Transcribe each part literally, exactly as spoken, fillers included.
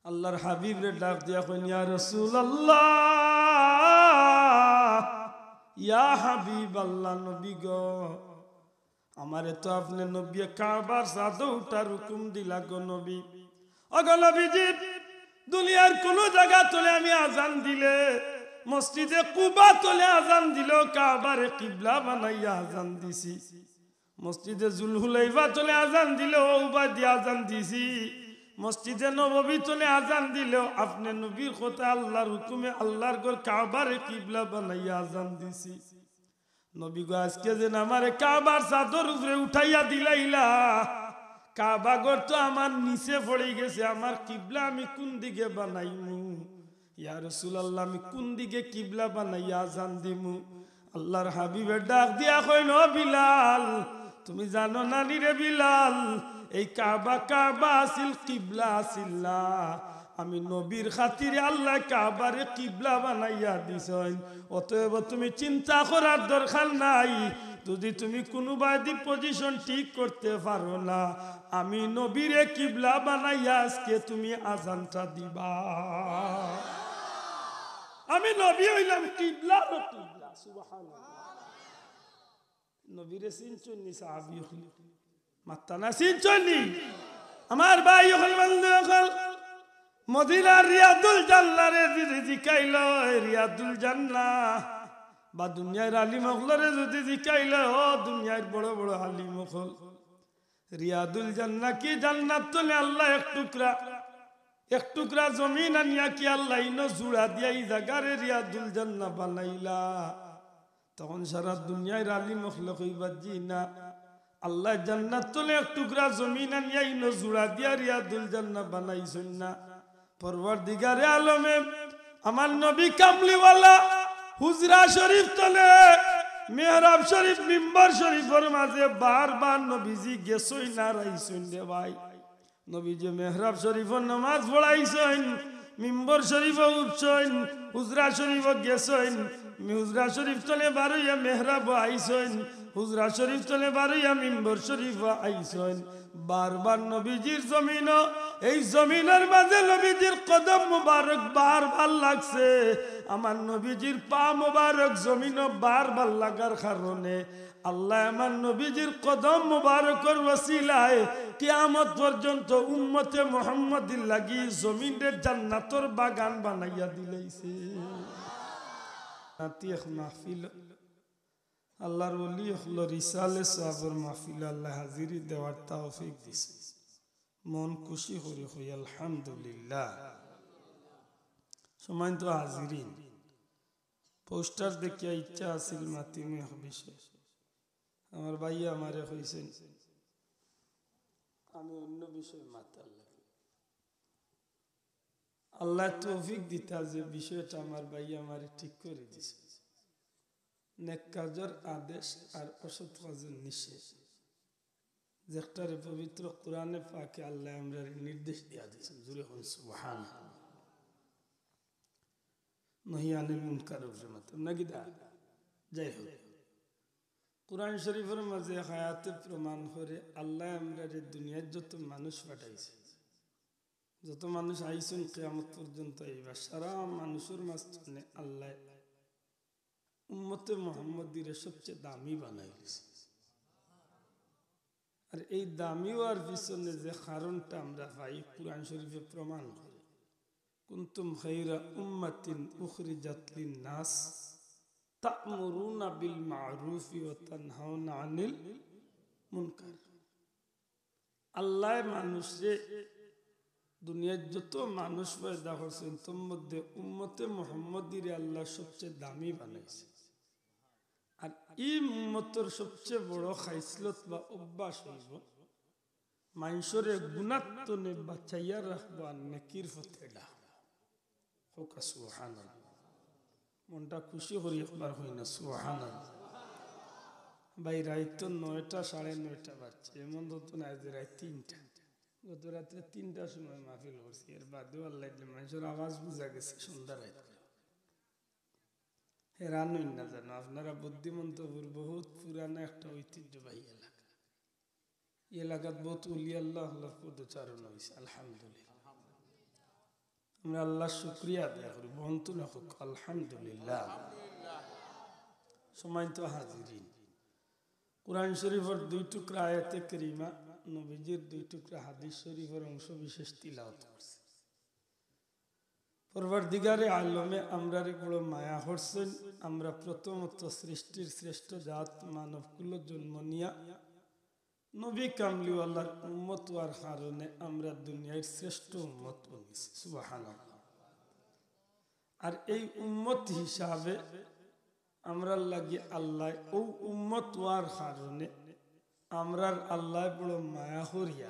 আল্লাহর হাবিবরে ডাক দিয়া কইন, "ইয়া রাসূলুল্লাহ, ইয়া হাবিবাল্লাহ, নবী গো, আমারে তো আপনে নবীয়ে কাবার ছাদো উঠার হুকুম দিলা গো নবী। ওগো নবীজি, দুনিয়ার কুনু জাগা তলে আমি আজান দিলে, মসজিদে কুবা তলে আজান দিলেও কাবারে কিবলা বানাইয়া আজান দিছি।" মসজিদে জুলহুলাইফা তলে আজান দিলে অউবায়দি আজান দিছি, মসজিদে নববী তলে আজান দিলেও আপনে নবীর কথা আল্লাহর হুকুমে আল্লাহর ঘর কাবারে কিবলা বানাইয়া আজান দিছি। নবী গো, আজকে যেন আমারে কাবার ছাদর উপরে উঠাইয়া দিলাইলা, কাবা ঘর তো আমার নিচে পড়ি গেছে, আমার কিবলা আমি কুন দিকে বানাইমু? ইয়া রাসূলুল্লাহ, আমি কুন দিকে কিবলা বানাইয়া আজান দিমু? আল্লাহর হাবিবে ডাক দিয়া কইন, "ও বিলাল, তুমি জানো না নি রে বিলাল, এই কাবা কাবা আছিল, কিবলা আছিল না। আমি নবীর খাতিরে আল্লায় কাবারে কিবলা বানাইয়া দিছইন। অতএব তুমি চিন্তা করার দরকার নাই। যদি তুমি কুনুবায়দি পজিশন ঠিক করতে পারো না, আমি নবীরে কিবলা বানাইয়া আজকে তুমি আজানটা দিবা।" আমি নবী অইলাম কিবলার কিবলা। সুবহানাল্লাহ। নবীরে চিনছইন নি সাহাবী অকল? মাতইন না, চিনছইন নি? আমার ভাই অকল, বন্ধু অকল, মদিনার রিয়াদুল জান্নাহরে যদি জিকাইল, রিয়াদুল জান্নাহ, বা দুনিয়ার আলিম অকলরে যদি জিকাইল, ও দুনিয়ার বড় বড় আলিম অকল, রিয়াদুল জান্নাহ কি জান্নাত তনে আল্লায় এক টুকরা, এক টুকরা জমিন আনিয়া কি আল্লায় ইনো জুড়া দিয়া ই জাগারে রিয়াদুল জান্নাহ বানাইলা? তখন সারা দুনিয়ার আলিম অকলে কইবা, "জি না, আল্লায় জান্নাত তনে এক টুকরা জমিন আনিয়া ইনো জুড়া দিয়া রিয়াদুল জান্নাহ বানাইছইন না।" পরওয়ারদিগারে আলমে, আমার নবী কামলিওয়ালা হুজরা শরীফ তনে, মেহরাব শরীফ, মিম্বর শরীফর মাঝে বারবার নবীজি গেছইন আর আইছইন রে ভাই। নবীজি মেহরাব শরীফো নামাজ পড়াইছইন, মিম্বর শরীফো উঠছইন, হুজরা শরীফো গেছইন, মি-, হুজরা শরীফ তনে বারইয়া মেহরাবো আইছইন, হুজরা শরীফ তনে বারইয়া মিম্বর শরীফো আইছইন। বারবার নবীজির জমিনো, এই জমিনর মাঝে নবীজির কদম মুবারক বারবার লাগছে। আমার নবীজির পা মুবারক জমিনো বারবার লাগার কারণে আল্লায় আমার নবীজির কদম মুবারকর ওসিলায় কিয়ামত পর্যন্ত উম্মতে মুহাম্মদীর লাগি জমিনরে জান্নাতর বাগান বানাইয়া দিলাইছে। জান্নাতি এক মাহফিল, আল্লাহর ওলি অকলর ইসালে সওয়াবর মাহফিল আল্লায় হাজিরি দেওয়ার তৌফিক দিছে। মন খুশি করি কই আলহামদুলিল্লাহ। সম্মানিত হাজিরিন, পোস্টার দেখিয়া ইচ্ছা আছিল মাতিমু এক বিষয়। আমার ভাইয়ে আমারে কইছইন, আমি অন্য বিষয়ে মাতার লাগি। আল্লায় তৌফিক দিতা যে বিষয়টা আমার ভাইয়ে আমারে ঠিক করি দিছে। নেক কাজর আদেশ আর অসৎ কাজর নিষেধ। যেটারে পবিত্র কোরআনে পাকে আল্লায় আমরারে নির্দেশ দিয়া দিছইন। জুরে কইন সুবহানাল্লাহ। নহি আনিল মুনকার উপরে মাত্র নাকি দা? যাই হোক, কোরআন শরীফর মাঝে এক আয়াতে প্রমাণ করে আল্লায় আমরারে দুনিয়ার যত মানুষ পাঠাইছে, যত মানুষ আইছইন কিয়ামত পর্যন্ত আইবা, সারা মানুষর মাঝখানে আল্লায় উম্মতে মুহাম্মদীরে সবচেয়ে দামি বানাই দিছে। আর এই দামি অওয়ার পিছনে যে কারণটা আমরা পাই, কোরআন শরীফে প্রমাণ করে, "কুনতুম খায়রা উম্মাতিন উখরিজাত লিন-নাস তা'মুরুনা বিল মা'রুফি ওয়া তানহাউনা আনিল মুনকার।" আল্লায় মানুষরে, দুনিয়ার যত মানুষ পয়দা করছইন, তার মধ্যে উম্মতে মুহাম্মদীরে আল্লায় সবচেয়ে দামি বানাইছে। আর ই উম্মতর সবচেয়ে বড় খাইসলত বা অভ্যাস অইবো, মানষরে গুনাত্তনে বাঁচাইয়া রাখবো আর নেকির পথে ডাকবো। কউক্কা সুবহানাল্লাহ। মনটা খুশি করি একবার কইন না সুবহানাল্লাহ। ভাই, রাইত তো নয়টা, সাড়ে নয়টা বাজছে, এমন তো নায় যে রাইত তিনটা। গত রাত্রে তিনটার সময় মাহফিল করছি, এর বাদেও আল্লায় দিলে মানষর আওয়াজ বুঝা গেছে সন্ধ্যা রাইত। হেরান অইন না জানো, আপনারা বুদ্ধিমন্তপুর বহুত পুরানা একটা ঐতিহ্যবাহী এলাকা। ই এলাকাত বহুত অলি আল্লাহ অকলর পদচারণা অইছে, আলহামদুলিল্লাহ। আমরা আল্লাহর শুকরিয়া আদায় করি, বন্ধু না হোক, আলহামদুলিল্লাহ। সম্মানিত হাজিরিন, কোরআন শরীফর দুই টুকরা আয়াতে কারিমা, নবীজির দুই টুকরা হাদিস শরীফর অংশ বিশেষ তিলাওয়াত করছি। পরওয়ারদিগারে আলমে আমরারে বড় মায়া করছেন। আমরা প্রথমত সৃষ্টির শ্রেষ্ঠ জাত মানবকুলো জন্ম নিয়া নবী কামলিওয়ালার উম্মত হওয়ার কারণে আমরা দুনিয়ার শ্রেষ্ঠ উম্মত বনিছি। সুবহানাল্লাহ। আর এই উম্মত হিসাবে আমরার লাগি আল্লাহ, ও উম্মত হওয়ার কারণে আমরার আল্লাহ বড় মায়া করিয়া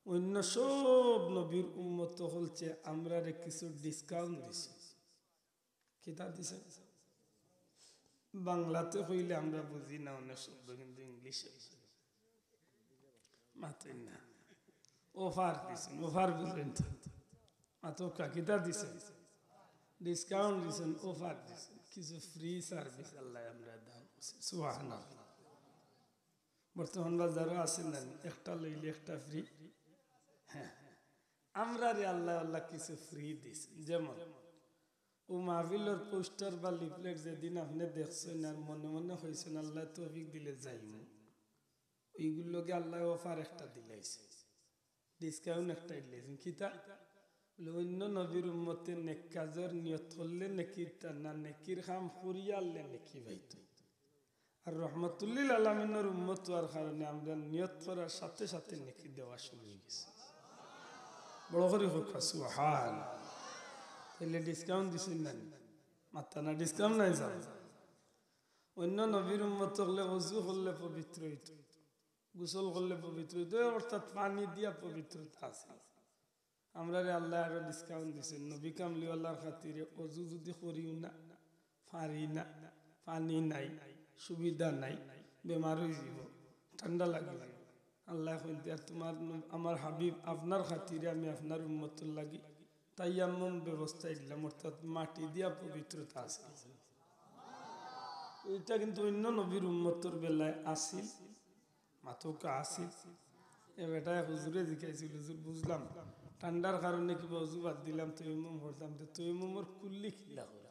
অন্য সব নবীর উম্মত হলছে আমরারে কিছু ডিসকাউন্ট দিছে। কিতা দিছে? বাংলাতে কইলে আমরা বুঝি না অনেক শব্দ, কিন্তু ইংলিশে মাতই না। অফার দিছেন, অফার বুঝেন তো? মাতো কা-, কিতা দিছেন? ডিসকাউন্ট দিছেন, অফার দিছেন, কিছু ফ্রি সার্ভিস আল্লাহ আমরা দান করছেন। সুবহানাল্লাহ। বর্তমান বাজারও আছে না, একটা লইলে একটা ফ্রি। হ্যাঁ, আমরারে আল্লাহ, আল্লাহ কিছু ফ্রি দিছেন। যেমন ও মাহফিলর পোস্টার বা লিফলেট যেদিন আপনি দেখছেন আর মনে মনে হইছেন আল্লাহ তৌফিক দিলে যাইমু, ওইগুলোকে আল্লাহ অফার একটা দিলাইছে, ডিসকাউন্ট একটা দিলাইছেন। কিতা? বলে, অন্য নবীর উম্মতে নেক কাজর নিয়ত করলে নেকি, তা না নেকির কাম করিয়া আনলে নেকি পাইতো। আর রহমতুল্লিল আলামিনর উম্মত হওয়ার কারণে আমরা নিয়ত করার সাথে সাথে নেকি দেওয়া শুরু হয়ে গেছে। বড় করি হোক, সুবহান। তাইলে ডিসকাউন্ট দিছেন না? মাত্তা না, ডিসকাউন্ট নাই স্যার। অন্য নবীর উম্মত হলে অজু করলে পবিত্র হইতো, গোসল করলে পবিত্র হইতো, অর্থাৎ পানি দিয়া পবিত্রতা আছে। আমরারে আল্লাহ আরো ডিসকাউন্ট দিছেন। নবী কামলিওয়ালার খাতিরে অজু যদি করিও না, পারি না, পানি নাই, সুবিধা নাই, বেমার হয়ে যাব, ঠান্ডা লাগি যাব। আল্লাহ কইতে, আর তোমার ন-, আমার হাবিব আপনার খাতিরে আমি আপনার উম্মতর লাগি তায়াম্মুম ব্যবস্থা দিলাম, অর্থাৎ মাটি দিয়া পবিত্রতা আছে। এটা কিন্তু অন্য নবীর উম্মতর বেলায় আছিল। মাতউক্কা আছে। এ বেটায় হুজুরে জিকাইছিল, "হুজুর, বুঝলাম, ঠান্ডার কারণে কিবা অজু বাদ দিলাম, তৈমুম করতাম, তো তৈমুমর কুল্লি কিলা করাম?"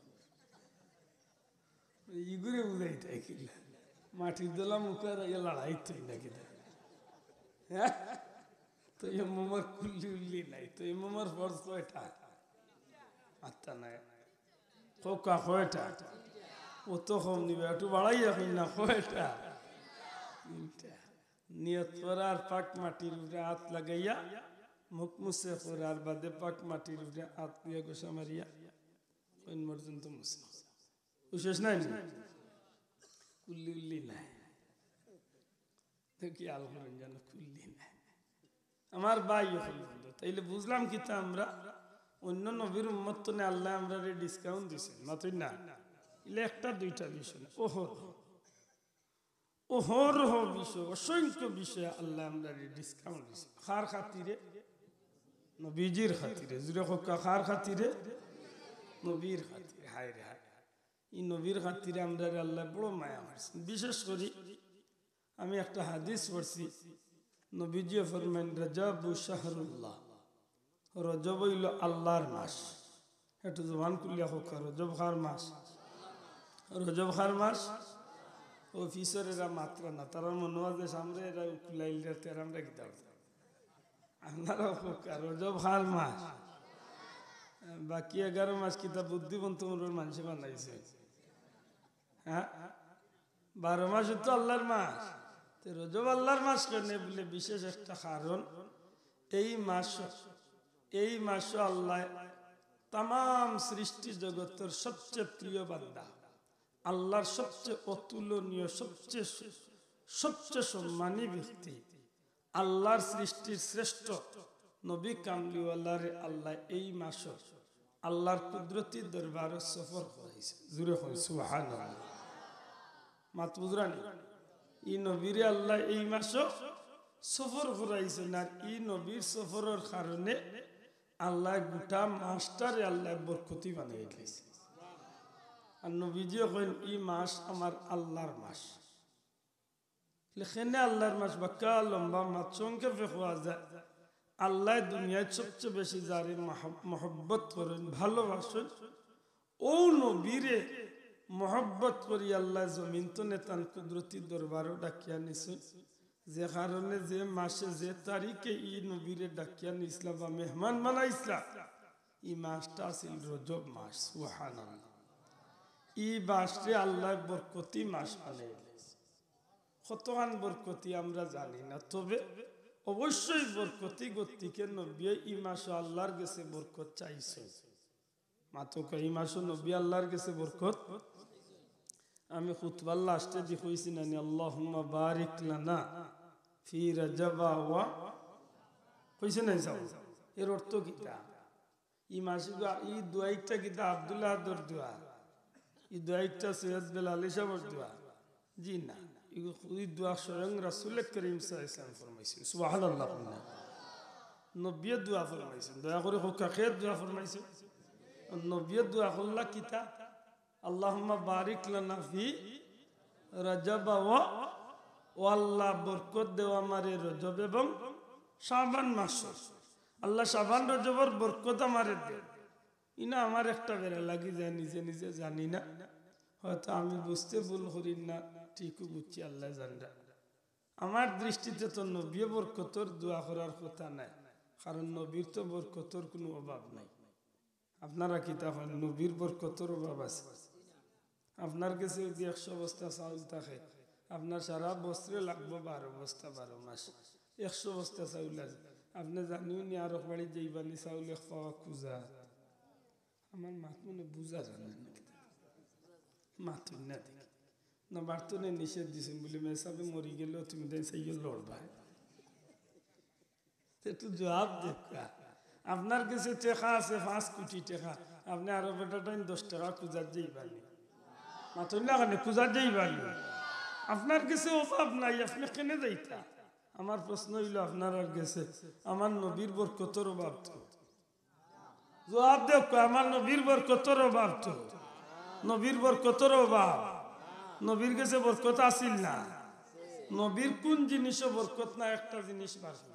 ইগুরে বুঝাইতে কিলা? মাটির দলা মুখে আর ইয়া লড়াই তুই না কিনা? হ্যাঁ? তৈমুমর কুল্লি উল্লি নাই, তৈমুমর ফরজ কয়টা? আটটা নাই। কউক্কা কয়টা? অত কম নিবা, একটু বাড়াইয়া কইন না, কয়টা? তিনটা। নিয়ত করার পাক মাটির উপরে আত লাগাইয়া, মুখ মুছে করার বাদে পাক মাটির উপরে আত দিয়া ঘষা মারিয়া কইন পর্যন্ত মুছে। ও শেষ নাই নি? কুল্লি উল্লি নাই। দেখি আল করেন যেন কুল্লি নাই। আমার ভাই অকল বন্ধু, তাইলে বুঝলাম কিতা আমরা? অন্য নবীর উম্মত তো নে আল্লাহ আমরারে ডিসকাউন্ট দিছেন, মাতই না? ইলে একটা দুইটা বিষয় না, অহরহ, অহরহ বিষয়, অসংখ্য বিষয়ে আল্লাহ আমরারে ডিসকাউন্ট দিছেন। কার খাতিরে? নবীজির খাতিরে। জুরে কউক্কা, কার খাতিরে? নবীর খাতিরে। হায় রে হায়, এই নবীর খাতিরে আমরারে আল্লাহ বড় মায়া করছেন। বিশেষ করি আমি একটা হাদিস পড়ছি, নবীজিয়ে ফরমাইন, "রজবু শাহরুল্লাহ", রজব অইলো আল্লাহর মাস। একটু জবান খুলিয়া কউক্কা, রজব কার মাস? রজব কার মাস? অফিসর এরা মাতরা না, তারার মনো আছে সামনে এরা উকুলাইল রে, তেরা আমরা কিতা করতাম? আপনারা কউক্কা, রজব কার মাস? বাকি এগারো মাস কিতা বুদ্ধিমন্ত মনর মানষে বানাইছে? হ্যাঁ, বারো মাস তো আল্লাহর মাস। তে রজব আল্লাহর মাস কেনে বুলে বিশেষ একটা কারণ। এই মাস, এই মাসো আল্লাহ তামাম সৃষ্টি জগতর সবচেয়ে প্রিয় বান্দা, আল্লাহর সবচেয়ে অতুলনীয়, সবচেয়ে, সবচেয়ে সম্মানী ব্যক্তি, আল্লাহর সৃষ্টির শ্রেষ্ঠ নবী কামলিওয়ালারে আল্লাহ এই মাসো আল্লাহর কুদরতি দরবারো সফর করাইছে। জুরে কই সুবহানাল্লাহ। মাত বুঝরা নি? ই নবীরে আল্লাহ এই মাসো সফর করাইছে, আর ই নবীর সফরর কারণে আল্লাহ গোটা মাসটারে আল্লাহ বরকতি বানাই দিছে। আর নবীজিয়ে কইন, "ই মাস আমার আল্লাহর মাস।" লেখেনে আল্লাহর মাস, বাক্কা লম্বা মাত, সংক্ষেপে কওয়া যায়, আল্লায় দুনিয়াত সবচে বেশি যারে মহব-, মহব্বত করইন, ভালোবাসইন, অউ নবীরে মহব্বত করি আল্লায় জমিন তনে তান কুদরতি দরবারো ডাকিয়া নিছইন। যে কারণে, যে মাসে, যে তারিখে ই নবীরে ডাকিয়া নিছলা বা মেহমান বানাইছলা, ই মাসটা আছিল রজব মাস। সুবহানাল্লাহ। ই মাসরে আল্লায় বরকতি মাস বানাইলা। কতখান বরকতি আমরা জানি না, তবে অবশ্যই বরকতি গতিকে নবীয়ে ই মাসো আল্লার গেছে বরকত চাইছইন। মাতউক্কা, ই মাসো নবীয়ে আল্লার গেছে বরকত। আমি খুতবার লাস্টে দি কইছি না নি, "আল্লাহুম্মা বারিক লানা ফি রাজাবা ওয়া", কইছি না নি সাব? এর অর্থ কিতা? ই মাসে দোয়া, ই দোয়া একটা কিতা? আব্দুল আহাদর দোয়া। ই দোয়া একটা সৈয়দ বেলাল সাবর দোয়া। জি না, ই, ই দোয়া স্বয়ং রাসূলে করিম সাল্লাল্লাহু আলাইহি ওয়াসাল্লাম ফরমাইছইন। সুবহানাল্লাহ। নবীয়ে দোয়া ফরমাইছইন। দয়া করি কউক্কা, কে দোয়া ফরমাইছইন? নবীয়ে দোয়া করলা কিতা? "আল্লাহুম্মা বারিক লানা ফি রাজাবা ওয়া", ও আল্লাহ, বরকত দেও আমারে রজব এবং শাবান মাসো। আল্লাহ, শাবান রজবর বরকত আমারে দেও। ইনা আমার একটা বেড়া লাগি যায়, নিজে নিজে জানি না। হয়তো আমি বুঝতে ভুল করি না, ঠিকউ বুঝছি, আল্লায় জানরা। আমার দৃষ্টিতে তো নবীয়ে বরকতর দোয়া করার কথা নায়, কারণ নবীর তো বরকতর কুনু অভাব নাই। আপনারা কিতা কইন, নবীর বরকতর অভাব আছে? আপনার গেছে যদি একশো বস্তা চাউল থাকে, আপনার সারা বছরে লাগবো বারো বস্তা, বারো মাস, একশো বস্তা চাউল আছে। আপনে জানইন নি আরক বাড়িত যাইবা নি, চাউল এক পাওয়া খুজা। আমার মাত মনে বুঝা যায় না। মাতইন না দেখি। না, বাড়তো নে নিষেধ দিছইন বুলি মেসাবে মরি গেলেও তুমি তাইন চাইও লড়বায়। একটু জবাব দেউক্কা। আপনার গেছে টেকা আছে পাঁচ কোটি টেকা, আপনে আরো বেটা টাইম দশ টেকা খুজাত যাইবা নি? মাতইন না কেনে? খুজাত যাইবা নি? আপনার গেছে অভাব নাই, আপনে কেনে যাইতা? আমার প্রশ্ন অইলো, আপনারার গেছে আমার নবীর বরকতর অভাব তো। জবাব দেউক্কা, আমার নবীর বরকতর অভাব তো। নবীর বরকতর অভাব। নবীর গেছে বরকত আছিল না? নবীর কুন জিনিসো বরকত না? একটা জিনিস বার করি।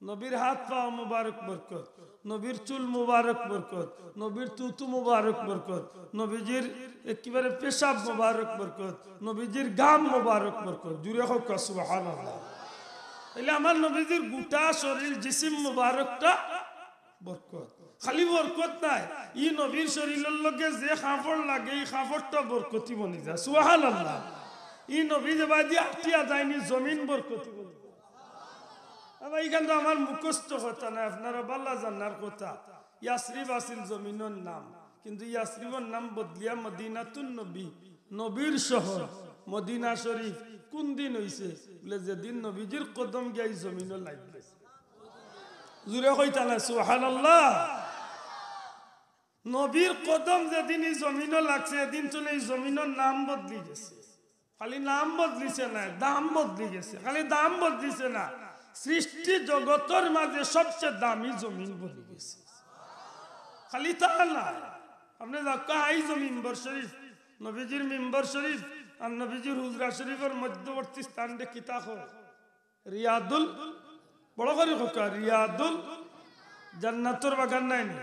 নবীর হাত পাও মুবারক বরকত, নবীর চুল মুবারক বরকত, নবীর থুথু মুবারক বরকত, নবীজির একেবারে পেশাব মুবারক বরকত, নবীজির ঘাম মুবারক বরকত। জুরে কউক্কা সুবহানাল্লাহ। তাইলে আমার নবীজির গুটা শরীর, জিসিম মুবারকটা বরকত। খালি বরকত নায়, ই নবীর শরীলর লগে যে কাপড় লাগে, ই কাপড়টা বরকতি বনি যায়। সুবহানাল্লাহ। ই নবী যেবায়দি আটিয়া যাইন, ই জমিন বরকতি বনি যায়। আবার ইখান তো আমার মুখস্থ কথা নায়, আপনারা বালা জানার কথা। ইয়াসরিব আছিল জমিনর নাম, কিন্তু ইয়াসরিবর নাম বদলিয়া মদিনাতুন নবী, নবীর শহর, মদিনা শরীফ। কুন দিন অইছে? বুলে, যেদিন নবীজির কদম গিয়া ই জমিনো লাগি গেছে। জুরে কইতা না সুবহানাল্লাহ? নবীর কদম যেদিন ই জমিনো লাগছে, এদিন তনে ই জমিনর নাম বদলি গেছে। খালি নাম বদলিছে না, দাম বদলি গেছে। খালি দাম বদলিছে না, সৃষ্টি জগতর মাঝে সবচে দামি জমিন বনি গেছে। খালি তা না, আপনে যাউক্কা আইজও মিম্বর শরীফ, নবীজির মিম্বর শরীফ আর নবীজির হুজরা শরীফর মধ্যবর্তী স্থানরে কিতা কয়? রিয়াদুল, বড় করি কউক্কা, রিয়াদুল জান্নাতর বাগান নায় নি?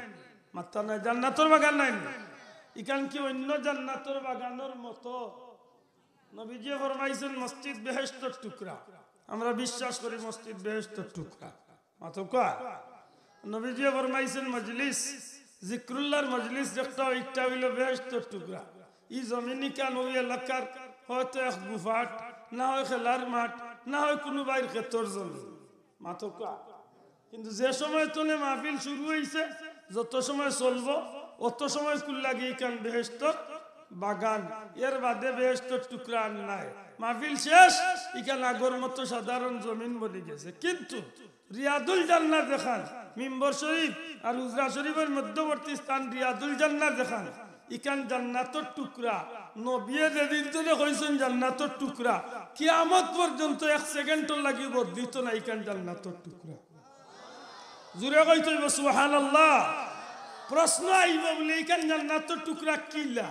মাতরা নায়, জান্নাতর বাগান নায় নি? ইখান কি অইন্য জান্নাতর বাগানর মতো? নবীজিয়ে ফরমাইছইন, মসজিদ বেহেশতর টুকরা। আমরা বিশ্বাস করি মসজিদ বেহেশতর টুকরা। মাতউক্কা। নবীজিয়ে ফরমাইছইন, মজলিস, জিক্রুল্লাহর মজলিস একটা, ইটা অইলো বেহেশতর টুকরা। ই জমিন ইখান অউ এলাকার হয়তো এক গুফাট, না হয় খেলার মাঠ, না হয় কুনু ভাইর খেতর জমিন। মাতউক্কা। কিন্তু যে সময় তনে মাহফিল শুরু অইছে, যত সময় চলবো, অত সময় কুন লাগি ইখান বেহেশতর বাগান, এর বাদে বেহেশতর টুকরা আর নাই। মাহফিল শেষ, ইখান আগর মতো সাধারণ জমিন বনি গেছে। কিন্তু রিয়াদুল জান্নাহ যেখান, মিম্বর শরীফ আর হুজরা শরীফর মধ্যবর্তী স্থান রিয়াদুল জান্নাহ যেখান, ইখান জান্নাতর টুকরা। নবীয়ে যেদিন তনে কইছইন জান্নাতর টুকরা, কিয়ামত পর্যন্ত এক সেকেন্ডর লাগি বদলিতো না, ইখান জান্নাতর টুকরা। জুরে কইতে অইবো সুবহানাল্লাহ। প্রশ্ন আইবো বুলে, ইখান জান্নাতর টুকরা কিলা?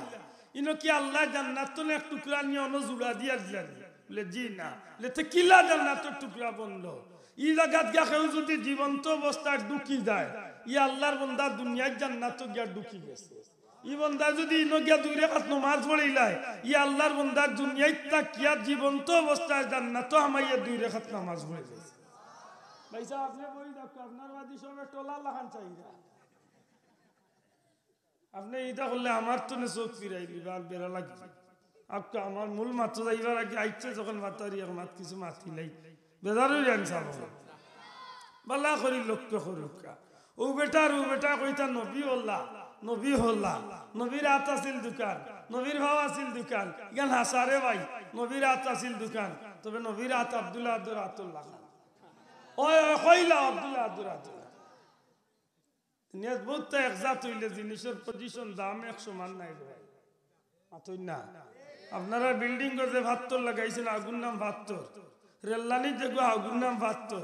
ইনো কি আল্লায় জান্নাত তনে এক টুকরা নিয়া অনো জুড়া দিয়া দিলা নি? বুলে, জি না। বুলে, তে কিলা জান্নাতর টুকরা বনলো? ই জাগাত গিয়া কেউ যুদি জীবন্ত অবস্থায় ঢুকি যায়, ই আল্লার বন্দা দুনিয়ার জান্নাতো গিয়া ঢুকি গেছে। ই বন্দা যুদি ইনো গিয়া দুই রেকাত নমাজ পড়িলায়, ই আল্লার বন্দা দুনিয়াত থাকিয়া জীবন্ত অবস্থায় জান্নাতো হামাইয়া দুই রেকাত নমাজ পড়ি গেছে। ভাইসাব, আপনে বই দেখো, আপনার বাদে সবে টোলা লাখান চাইরা। আপনে ইটা করলে আমার তনে চউখ ফিরাই দিবা, আর বেড়া লাগবে। আপকা আমার মূল মাতো যাইবার আগে আইচ্ছা যখন মাতারি এক মাত কিছু মাতিলাই। বেজার অইরা ইনশাআল্লাহ। বালা করি লক্ষ্য করুক্কা। অউ বেটার, অউ বেটা কইতা নবী অলা, নবী অলা, নবীর আত আছিল দুখান, নবীর পাও আছিল দুখান, ইখান হাছা রে ভাই, নবীর আত আছিল দুখান, তবে নবীর আত আব্দুল আহাদর আতর লাখান। ওই, ওই, কইলা আব্দুল আহাদর আতর লাখান। নিয়ত বহুত তো এক জাত অইলে জিনিসর position দাম এক সমান নায় রে ভাই। মাতইন না। আপনারা building-ও যে ফাত্তর লাগাইছইন, হাগুর নাম ফাত্তর। রেললাইনর যেগু হাগুর নাম ফাত্তর।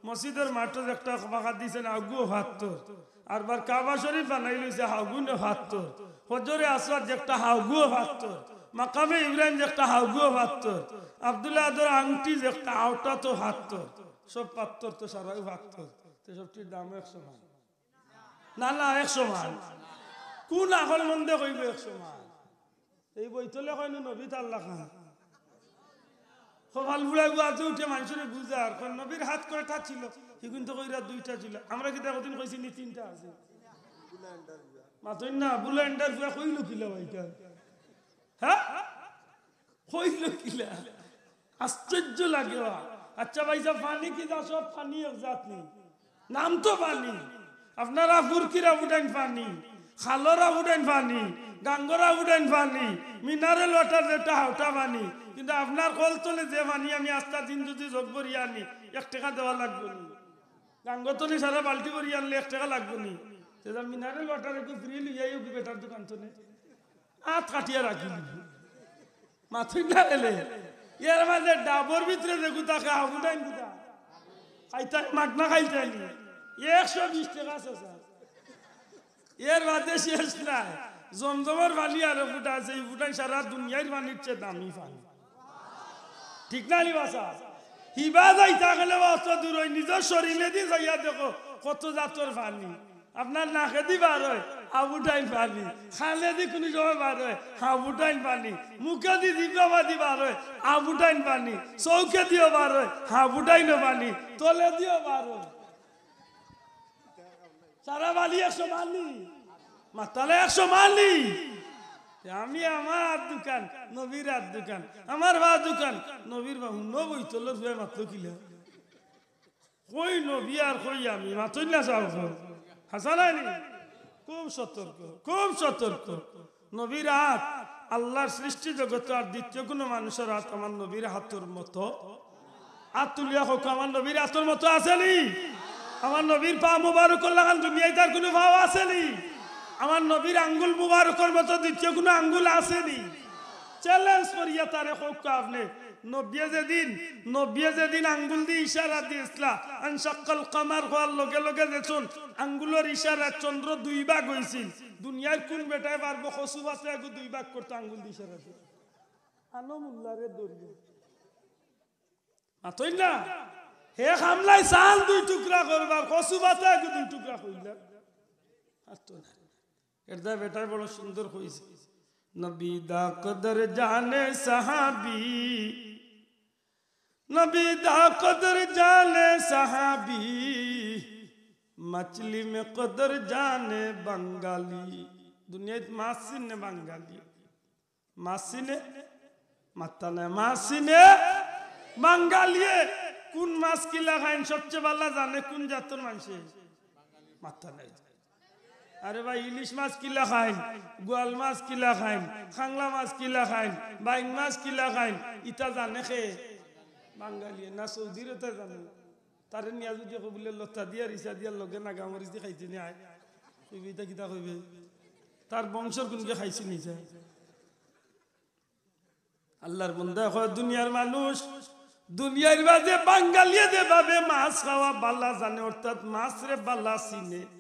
মসজিদর মাঠো যে একটা বাগা দিছইন, হাগুও ফাত্তর। আর বার কাবা শরীফ বানাইলইছে, হাগুনও ফাত্তর। হজরে আসওয়াদ যে একটা, হাগুও ফাত্তর। মাকামে ইব্রাহিম যে একটা, হাগুও ফাত্তর। আব্দুল আহাদর আংটি যে একটা, হাউটা তো ফাত্তর। সব ফাত্তর তো সারাউ ফাত্তর। তে সবটির দামও এক সমান। না, না, এক সমান। কুন আকলমন্দে কইবো এক সমান? এই বইতলে কইন নবীর আত লাখান। কপাল পুড়া গু আতে উঠে মানষরে বুঝার, কইন নবীর আত কয়টা ছিল? হিগুন তো কইরা দুইটা ছিল। আমরা কিতা কদিন কইছি নি তিনটা আছে? মাতইন না, বুলেন্ডার পুয়া কইলো কিলা ভাইটা? হ্যাঁ? কইলো কিলা? আশ্চর্য লাগে বা। আচ্ছা ভাইসাব, পানি কিতা সব পানি এক জাত নি? নাম তো পানি। আপনারা ফুরকির হাবুডাইন পানি, খালর হাবুডাইন পানি, গাঙ্গর হাবুডাইন পানি, mineral water যেটা হাউটা পানি। কিন্তু আপনার কলতলে যে পানি আমি আস্তা দিন যুদি জগ ভরিয়া আনি, এক টেকা দেওয়া লাগবো নি? গাঙ্গতলে সারা বালটি ভরিয়া আনলে এক টেকা লাগবো নি? তে যা mineral water একটু free লইয়া আইও কি বেটার দোকান তনে। আত কাটিয়া রাখি দিবি। মাতইন না রে। এর মাঝে ডাবর ভিতরে যেগু থাকে হাবুডাইন গুতা। খাইতায় মাগনা খাইতায় নি। একশো বিশ টেকা আছে স্যার। এর বাদে শেষ নাই। জমজমর পানি আরো ফুটা আছে, ই ফুটাইন সারা দুনিয়ার পানির চেয়ে দামি পানি। ঠিক না নি বা স্যার? হিবা যাইতা গেলে বা অত দূর অয়, নিজর শরীরেদি যাইয়া দেখো কত জাতর পানি। আপনার নাকেদি বার অয়, হাবুডাইন পানি। কানেদি কুনু সময় বার অয়, হাবুডাইন পানি। মুখেদি জিব্বাবাদি বার অয়, হাবুডাইন পানি। চউখেদিও বার অয়, হাবুডাইনও পানি। তলেদিও বার অয়। সারা পানি এক সমান নি? মাতইন না, এক সমান নি? আমি আমার আত দুখান, নবীর আত দুখান, আমার পা দুখান, নবীর পা। হুনো বইতলর পুয়ায় মাতলো কিলা? কই নবী আর কই আমি, মাতইন না চাও কই? হাছা নায় নি? খুব সতর্ক, খুব সতর্ক। নবীর আত আল্লার সৃষ্টি জগতো আর দ্বিতীয় কুনু মানুষর আত আমার নবীর আতর মতো। আত তুলিয়া কউক্কা, আমার নবীর আতর মতো আছে নি? আমার নবীর পা মুবারকর লাখান দুনিয়াত আর কুনু পাও আছে নি? আমার নবীর আঙ্গুল মুবারকর মতো দ্বিতীয় কুনু আঙ্গুল আছে নি? Challenge করিয়া তারে কউক্কা আপনে। নবিয়ে যেদিন, নবিয়ে যেদিন আঙ্গুল দি ইশারা দিছলা, আনশাক্কাল কামার কওয়ার লগে লগে যেছন আঙ্গুলর ইশারায় চন্দ্র দুই ভাগ অইছিল। দুনিয়ার কুন বেটায় পারবো কচু পাতা এগু দুই ভাগ করতো আঙ্গুল দি ইশারা দি? আনো মুল্লারে ধরিয়া। মাতইন না? হে কামলায় চান দুই টুকরা করবার, কচু পাতা এগু দুই টুকরা করিলা। আর তো না। এর দায় বেটায় বড় সুন্দর কইছে, "নবী দা কদর জানে সাহাবী, নবী দা কদর জানে সাহাবী, মাছলি মে কদর জানে বাঙালি।" দুনিয়াত মাছ চিনে বাঙালি, মাছ চিনে? মাতইন না, মাছ চিনে বাঙালিয়ে। কুন মাছ কিলা খাইন সবচেয়ে ভালা জানে কুন জাতর মানষে? মাতইন না। আরে ভাই, ইলিশ মাছ কিলা খাইন, গোয়াল মাছ কিলা খাইন, খাংলা মাছ কিলা খাইন, বাইং মাছ কিলা খাইন, ইতা জানে কে? বাঙালিয়ে। না সৌদির ইতা জানে? তারে নিয়া যুদি কও বুলে লতা দিয়া, রিসা দিয়া, লগে নাগা মরিচ দি খাইতে নি আয়, কইবে, "ইতা কিতা কইবে? তার বংশর কুনগে খাইছে নি যায়?" আল্লার বন্দা কয়, দুনিয়ার মানুষ, দুনিয়ার মাঝে বাঙালিয়ে যেভাবে মাছ খাওয়া ভালা জানে, অর্থাৎ মাছরে ভালা চিনে,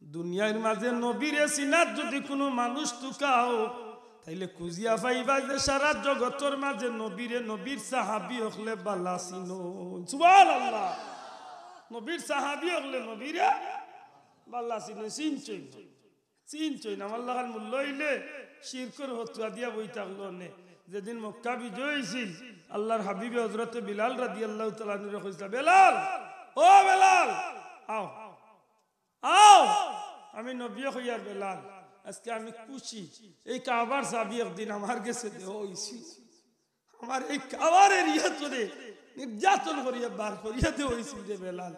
দুনিয়ার মাঝে নবীরে চিনাত যুদি কুনু মানুষ তুকাও, তাইলে খুজিয়া পাইবা যে সারা জগতর মাঝে নবীরে, নবীর সাহাবী অকলে ভালা চিনইন। সুবহানাল্লাহ। নবীর সাহাবী অকলে নবীরে বালা চিনইন, চিনছইন, চিনছইন। আমার লাখান মুল্লা অইলে শিরকর ফতুয়া দিয়া বই থাকলো নে। যেদিন মক্কা বিজয় অইছিল, আল্লার হাবিবে হযরতে বিলাল রাদিয়াল্লাহু তাআলা আনহুরে কইছলা, "বেলাল, ও বেলাল, আও, আও।" আমি নবীয়ে কইয়ার, "বেলাল, আজকে আমি খুশি, এই কাবার চাবি একদিন আমার গেছে দেওয়া অইছিল।" আমার এই কাবার এরিয়া তোরে নির্যাতন করিয়া বার করিয়া দেওয়া অইছিল রে বেলাল।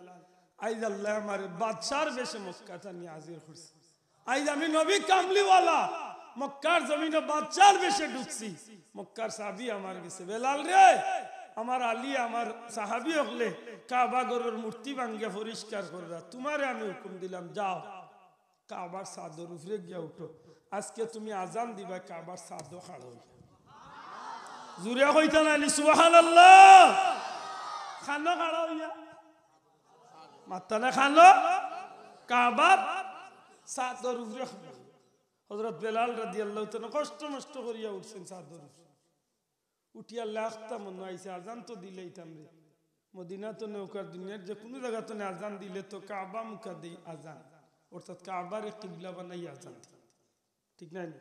আইজ আল্লায় আমারে বাদশার বেশে মক্কাত আনি হাজির করছে। আইজ আমি নবী কামলিওয়ালা, মক্কার জমিনো বাদশার বেশে ঢুকছি। মক্কার চাবি আমার গেছে। বেলাল রে, আমার আলী, আমার সাহাবী অকলে কাবা ঘরর মূর্তি ভাঙ্গিয়া পরিষ্কার কররা। তুমারে আমি হুকুম দিলাম, যাও। কাবার ছাদর উপরে গিয়া উঠো। আজকে তুমি আজান দিবায় কাবার ছাদো খাড়া অইয়া। জুরে কইতা নানি সুবহানাল্লাহ? খানো খাড়া অইয়া। মাততা না খানো? কাবার ছাদর উপরে খাড়া অইয়া। হযরত বেলাল রাদিয়াল্লাহু তাআলা কষ্ট মষ্ট করিয়া উঠছইন ছাদর উপরে। উঠিয়া লাখতা মনো আইছে, আজান তো দিলাইতাম রে। মদিনা তো নৌকার দুনিয়ার যে কুনু জাগা তো আজান দিলে তো কাবা মুখা দেই আজান, অর্থাৎ কাবারে কিবলা বানাই আজান দেই। ঠিক নানি?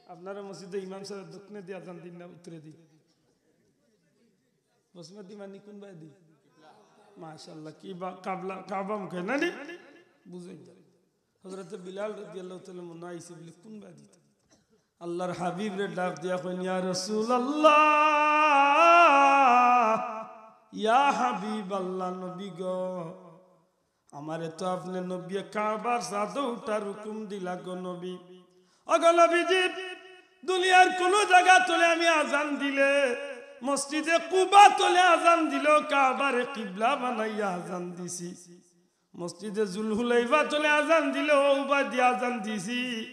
আপনারা মসজিদে ইমাম সাবে দক্ষিণেদি আজান দেইন না উত্তরেদি? পশ্চিমেদি মানি কুনবায়দি? মাশাআল্লাহ, কি বা-, কাবলা, কাবা মুখে নানি? বুঝইন না। হযরতে বিলাল রাদিয়াল্লাহু তাআলা মনো আইছে বলে কুনবায়দি? আল্লার হাবিবরে ডাক দিয়া কইন, "ইয়া রাসূলুল্লাহ, ইয়া হাবিবাল্লাহ, নবী গো, আমারে তো আপনে নবীয়ে কাবার ছাদো উঠার হুকুম দিলা গো নবী। ওগো নবীজি, দুনিয়ার কুনু জাগা তলে আমি আজান দিলে, মসজিদে কুবা তলে আজান দিলেও কাবারে কিবলা বানাইয়া আজান দিছি।" মসজিদে জুলহুলাইফা তলে আজান দিলেও অউবায়দি আজান দিছি।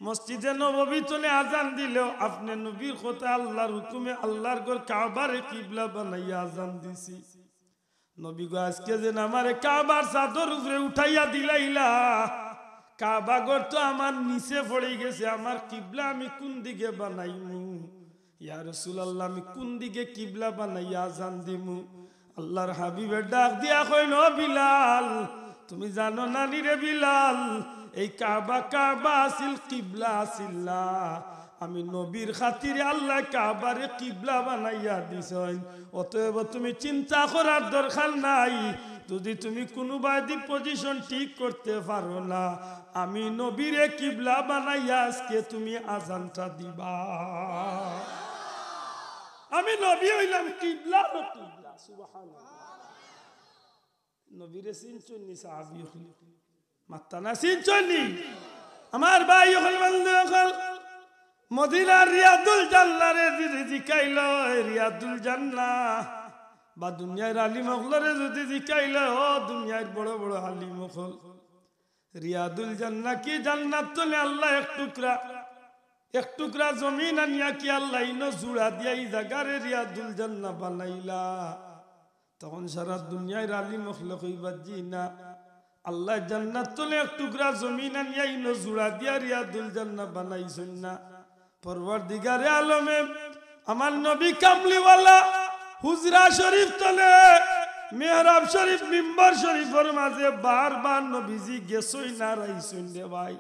মসজিদে নববী তলে আজান দিলেও আপনে নবীর কথা, আল্লার হুকুমে, আল্লার ঘর কাবারে কিবলা বানাইয়া আজান দিছি। নবী গো, আজকে যেন আমারে কাবার ছাদর উপরে উঠাইয়া দিলাইলা, কাবা ঘর তো আমার নিচে পড়ি গেছে, আমার কিবলা আমি কুন দিকে বানাইমু? ইয়া রাসূলুল্লাহ, আমি কুন দিকে কিবলা বানাইয়া আজান দিমু? আল্লার হাবিবে ডাক দিয়া কইন, "ও বিলাল, তুমি জানো না নি রে বিলাল, এই কাবা, কাবা আছিল, কিবলা আছিল না। আমি নবীর খাতিরে আল্লায় কাবারে কিবলা বানাইয়া দিছইন। অতএব তুমি চিন্তা করার দরকার নাই। যদি তুমি কুনুবায়দি position ঠিক করতে পারো না, আমি নবীরে কিবলা বানাইয়া আজকে তুমি আজানটা দিবা।" আমি নবী অইলাম কিবলারও কিবলা। সুবহানাল্লাহ। নবীরে চিনছইন নি সাহাবী অকলে? মাততা না, চিনছইন নি? আমার ভাই অকল, বন্ধু অকল, মদিনার রিয়াদুল জান্নাহরে যদি জিকাইলো, রিয়াদুল জান্নাহ, বা দুনিয়ার আলিম অকলরে যদি জিকাইলো, ও দুনিয়ার বড় বড় আলিম অকল, রিয়াদুল জান্নাহ কি জান্নাত তলে আল্লায় এক টুকরা, এক টুকরা জমিন আনিয়া কি আল্লায় ইনো জুড়া দিয়া ই জাগারে রিয়াদুল জান্নাহ বানাইলা? তখন সারা দুনিয়ার আলিম অকলে কইবা, "জি না, আল্লায় জান্নাত তলে এক টুকরা জমিন আনিয়া ইনো জুড়া দিয়া রিয়াদুল জান্নাহ বানাইছইন না।" পরওয়ারদিগারে আলমে, আমার নবী কামলিওয়ালা, হুজরা শরীফ তলে, মেহরাব শরীফ, মিম্বর শরীফর মাঝে বারবার নবীজি গেছইন আর আইছইন রে ভাই।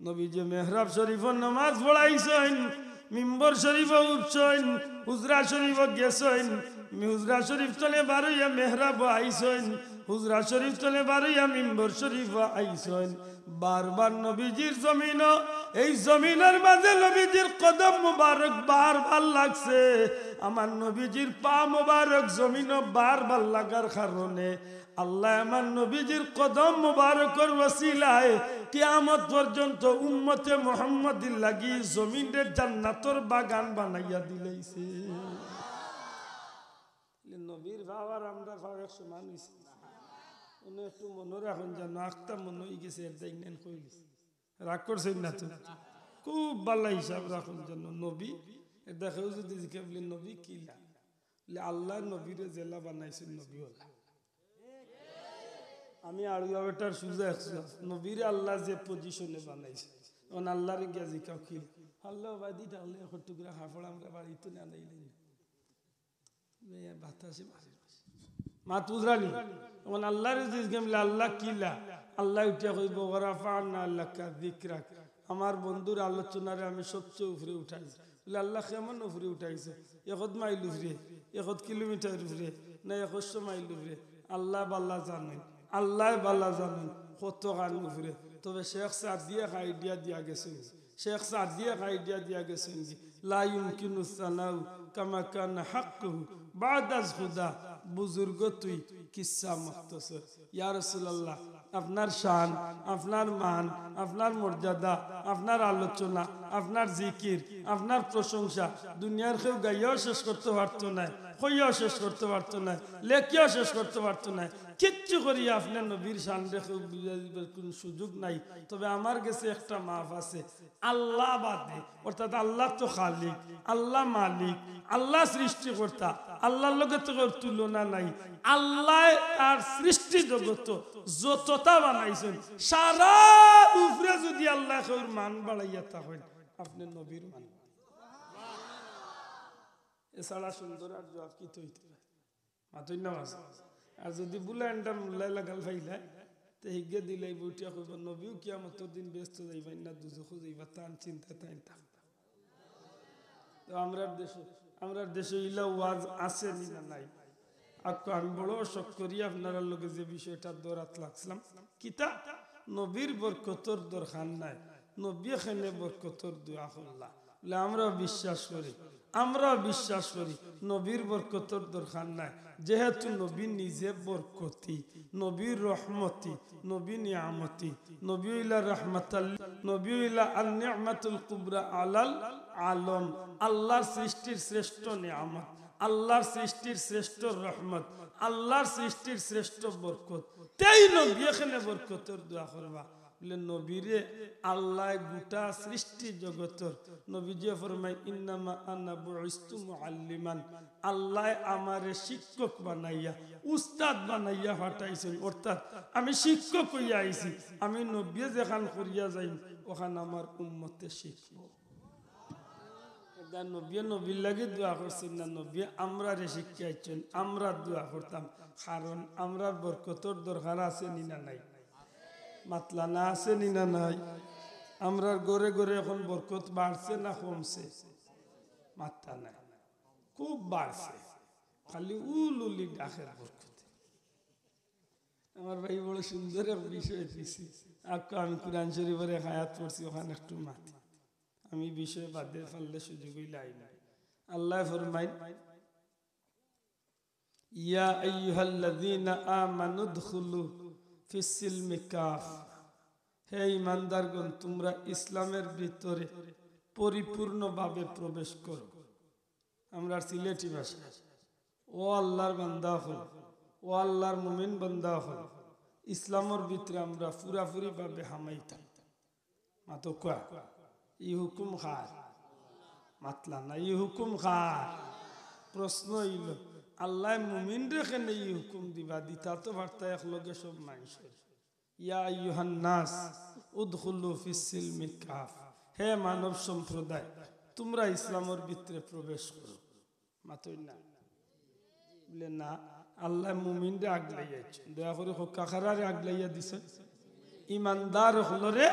নবীজি মেহরাব শরীফো নমাজ পড়াইছইন, মিম্বর শরীফো উঠছইন, হুজরা শরীফো গেছইন, মি-, হুজরা শরীফ তলে বারইয়া মেহরাবো আইছইন, হুজরা শরীফ তলে বারইয়া মিম্বর শরীফো আইছইন। বারবার নবীজির জমিনো, এই জমিনর মাঝে নবীজির কদম মুবারক বারবার লাগছে। আমার নবীজির পা মুবারক জমিনো বারবার লাগার কারণে আল্লায় আমার নবীজির কদম মুবারকর ওসিলায় কিয়ামত পর্যন্ত উম্মতে মুহাম্মদীর লাগি জমিনরে জান্নাতর বাগান বানাইয়া দিলাইছে। নবীর পাও আর আমরার পাও এক সমান অইছে? অনো একটু মনো রাখইন যেন, আখতা মনো অইগেছে, এর দাইন নেন কইলিস। রাগ করছইন না তো? খুব বালা হিসাব রাখইন যেন। নবী, এর দেখেও যদি জিকা বলি, "নবী কিলা?" বলে, "আল্লায় নবীরে যেলা বানাইছইন, নবী অলা।" আমি আড়ুয়া বেটার সুজা একশো। নবীরে আল্লায় যে position-এ বানাইছইন, অখন আল্লারে গিয়া জিকাও কি? আল্লাহ বাদি তাহলে এখন টুকরা কাপড় আমরা বাড়িত না আনাইলে না। মেয়ে বাতাসে মারে। মাত বুঝরা নি? এখন আল্লাহরে জিজ্ঞেস করলে, "আল্লাহ কিলা?" আল্লাহ উঠিয়া কইব, "ওয়া রাফা'না লাকা যিকরাক।" আমার বন্ধুর আলোচনারে আমি সবচেয়ে উপরে উঠাইছি। বলে, "আল্লাহ কেমন উপরে উঠাইছে? একত মাইল উপরে, একত কিলোমিটার উপরে, না একশো মাইল উপরে?" আল্লাহ বালা জানেন, আল্লাহ বালা জানেন কত খান উপরে। তবে শেখ সাদিয়ে এক আইডিয়া দিয়া গেছেন, শেখ সাদিয়ে এক আইডিয়া দিয়া গেছেন কি, "লা ইউমকিনু সানাউ কামা কানা হাক্কুহু বাদাজ খুদা।" বুজুর্গ তুই কিসা মুখতসর। ইয়া রাসূলুল্লাহ, আপনার শান, আপনার মান, আপনার মর্যাদা, আপনার আলোচনা, আপনার জিকির, আপনার প্রশংসা দুনিয়ার কেউ গাইয়াও শেষ করতে পারতো নায়, কইয়াও শেষ করতে পারতো নায়, লেখিয়াও শেষ করতে পারতো নায়। কিচ্ছু করি আপনি নবীর শানরে কেউ বুঝাই দিবার কোনো সুযোগ নাই। তবে আমার গেছে একটা মাফ আছে, আল্লাহ বাদে, অর্থাৎ আল্লাহ তো খালিক, আল্লাহ মালিক, আল্লাহ সৃষ্টিকর্তা, আল্লাহর লগে তো কেউর তুলনা নাই। আল্লাহ তার সৃষ্টি জগত যতটা বানাইছেন, সারা উপরে যদি আল্লাহ কেউর মান বাড়াইয়া থাকেন, আপনি নবীর মান। এছাড়া সুন্দর আর জবাব কি তো হইতে পারে? মাতইন না মাছ। আর যদি বুলাইনটা মুল্লায় লাগাল পাইলায়, তে হিগে দিলাই বউটিয়া কইব, "নবীও কিয়ামতর দিন বেহেস্তো যাইবা না দুজখো যাইবা, তান চিন্তা তাইন থাকবা।" তো আমরার দেশো, আমরার দেশো ইলা ওয়াজ আছে নি না নাই? আকু আমি বড় শখ করি আপনারার লগে যে বিষয়টা দরাত লাগছিলাম, কিতা নবীর বরকতর দরকার নাই, নবী এখানে বরকতর দোয়া করলা। বলে, "আমরাও বিশ্বাস করি, আমরাও বিশ্বাস করি, নবীর বরকতর দরকার নাই, যেহেতু নবী নিজে বরকতি, নবী রহমতি, নবী নিয়ামতি, নবী ইলা রহমাতাল, নবী ইলা আন নি'মাতুল কুবরা আলাল আলম, আল্লাহর সৃষ্টির শ্রেষ্ঠ নিয়ামত, আল্লাহর সৃষ্টির শ্রেষ্ঠ রহমত, আল্লাহর সৃষ্টির শ্রেষ্ঠ বরকত। তেই নবী এখানে বরকতর দোয়া করবা।" বলে, নবীরে আল্লাহ গোটা সৃষ্টি জগতর, নবীজি ফরমায়, "ইন্নামা আনা বুইস্তু মুআল্লিমান।" আল্লাহ আমারে শিক্ষক বানাইয়া, উস্তাদ বানাইয়া পাঠাইছেন, অর্থাৎ আমি শিক্ষক হইয়া আইছি। আমি নবীয়ে যেখান করিয়া যাইন, ওখান আমার উম্মতে শিখব। এটা নবীয়ে নবীর লাগি দোয়া করছেন না, নবীয়ে আমরারে শিক্ষা দিচ্ছেন, আমরা দোয়া করতাম, কারণ আমরার বরকতর দরকার আছে নি না নাই? মাতলা না আছে নি না নাই? আমরার ঘরে ঘরে এখন বরকত বাড়ছে না কমছে? মাতলা নাই, খুব বাড়ছে। খালি উল উলি ডাকের বরকতে। আমার ভাই বড় সুন্দর এক বিষয় দিছি। আকু আমি কোরআন শরীফর এক আয়াত পড়ছি, ওখান একটু মাতি। আমি বিষয় বাদে পারলে সুযোগ হইলে আইন। আল্লাহ ফরমাইন, "ইয়া আইয়ুহাল্লাযীনা আমানু উদখুলু ফিস সিলমি কাফফা।" হে ঈমানদারগণ, তোমরা ইসলামের ভিতরে পরিপূর্ণভাবে প্রবেশ করো। আমরার সিলেটি ভাষা, "ও আল্লাহর বান্দা অকল, ও আল্লাহর মুমিন বান্দা অকল, ইসলামর ভিতরে আমরা পুরাপুরিভাবে হামাইতাম।" মাতো কওয়া, ই হুকুম কার? মাতলা না, ই হুকুম কার? প্রশ্ন অইল, আল্লাহ মুমিনরে কেনে ই হুকুম দিবা? দিতা তো পারতা একলগে সব মানুষরে। ইয়া আইয়ুহান নাস উদখুলু ফিস সিলমি কাফফা, হে মানব সম্প্রদায়, তোমরা ইসলামর ভিতরে প্রবেশ করো। মাতইন না। বলে, "না, আল্লাহ মুমিনরে আগলাইয়া দিছে।" দয়া করি কউক্কা, কারারে আগলাইয়া দিছে? ইমানদার অকলরে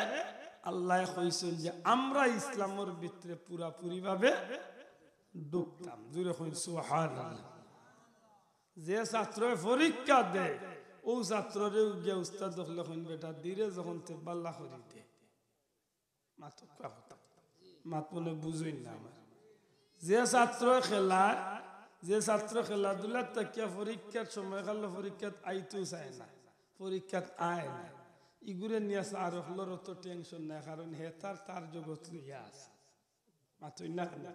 আল্লাহ কইছেন যে আমরা ইসলামর ভিতরে পুরাপুরিভাবে ঢুকতাম। জোরে কইন সুবহানাল্লাহ। যে ছাত্রয় পরীক্ষা দেয়, অউ ছাত্ররে গিয়া উস্তাদ অকলে কইন, "বেটা, দিরে যখন তে বালা করি দে।" মাতো কওয়া কথা। মাত মনে বুঝইন না আমার। যে ছাত্র খেলা, যে ছাত্র খেলাধুলাত থাকিয়া পরীক্ষার সময় খালো পরীক্ষাত আইতেও চায় না, পরীক্ষাত আয় না। ইগুরে নিয়া স্যার অকলর অত tension নাই, কারণ হে তার, তার জগত লইয়া আছে। মাতইন না কেনে?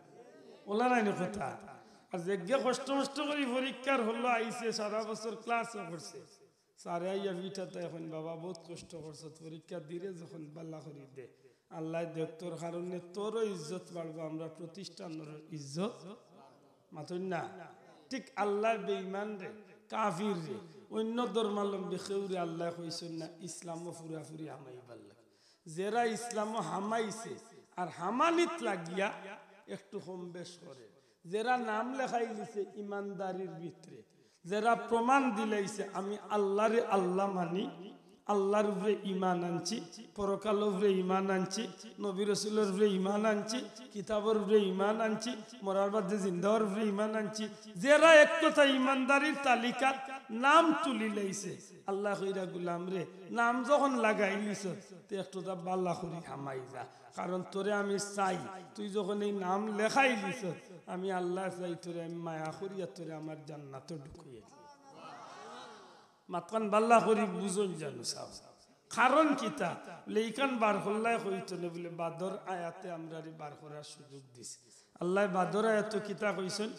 ওলা নায় নি কথা? আর যেগিয়ে কষ্ট মষ্ট করি পরীক্ষার হলো আইছে, সারা বছর class ও করছে, স্যারে আইয়া পিঠাত কইন, "বাবা, বউত কষ্ট করছত, পরীক্ষা দিরে যখন বালা করি দে। আল্লাহ দেখ, তোর কারণে তোরও ইজ্জত বাড়বো, আমরা প্রতিষ্ঠানর ইজ্জত।" মাতইন না? ঠিক আল্লাহ বেঈমানরে, কাফিররে, অন্য ধর্মাবলম্বী কেউরে আল্লাহ কইছইন না ইসলামও পুরাপুরি হামাইবার লাগি। যেরা ইসলামও হামাইছে আর হামানিত লাগিয়া একটু কম বেশ করে, যেরা নাম লেখাইলিছে ইমানদারির ভিতরে, যেরা প্রমাণ দিলাইছে, আমি আল্লারে আল্লা মানি, আল্লার উপরে ইমান আনছি, পরকালর উপরে ইমান আনছি, নবী রসুলর উপরে ইমান আনছি, কিতাবর উপরে ইমান আনছি, মরার বাদে জিন্দার উপরে ইমান আনছি, যেরা এক কথা ইমানদারির তালিকাত নাম তুলিলাইছে, আল্লায় কইরা, "গুলাম রে, নাম যখন লাগাইলিছস, তে একটু তা বালা করি হামাই যা, কারণ তোরে আমি চাই, তুই যখন এই নাম লেখাইলিছস, আমি আল্লায় চাই তোরে আমি মায়া করিয়া তোরে আমার জান্নাতো ঢুকাইয়া দিই।" মাতখান বালা করি বুঝইন জানু সাব। কারণ কিতা? বুলে, ইখান বার করলায় কইতো নে, বুলে, বাদর আয়াতে আমরারে বার করার সুযোগ দিছে। আল্লায় বাদর আয়াতো কিতা কইছইন?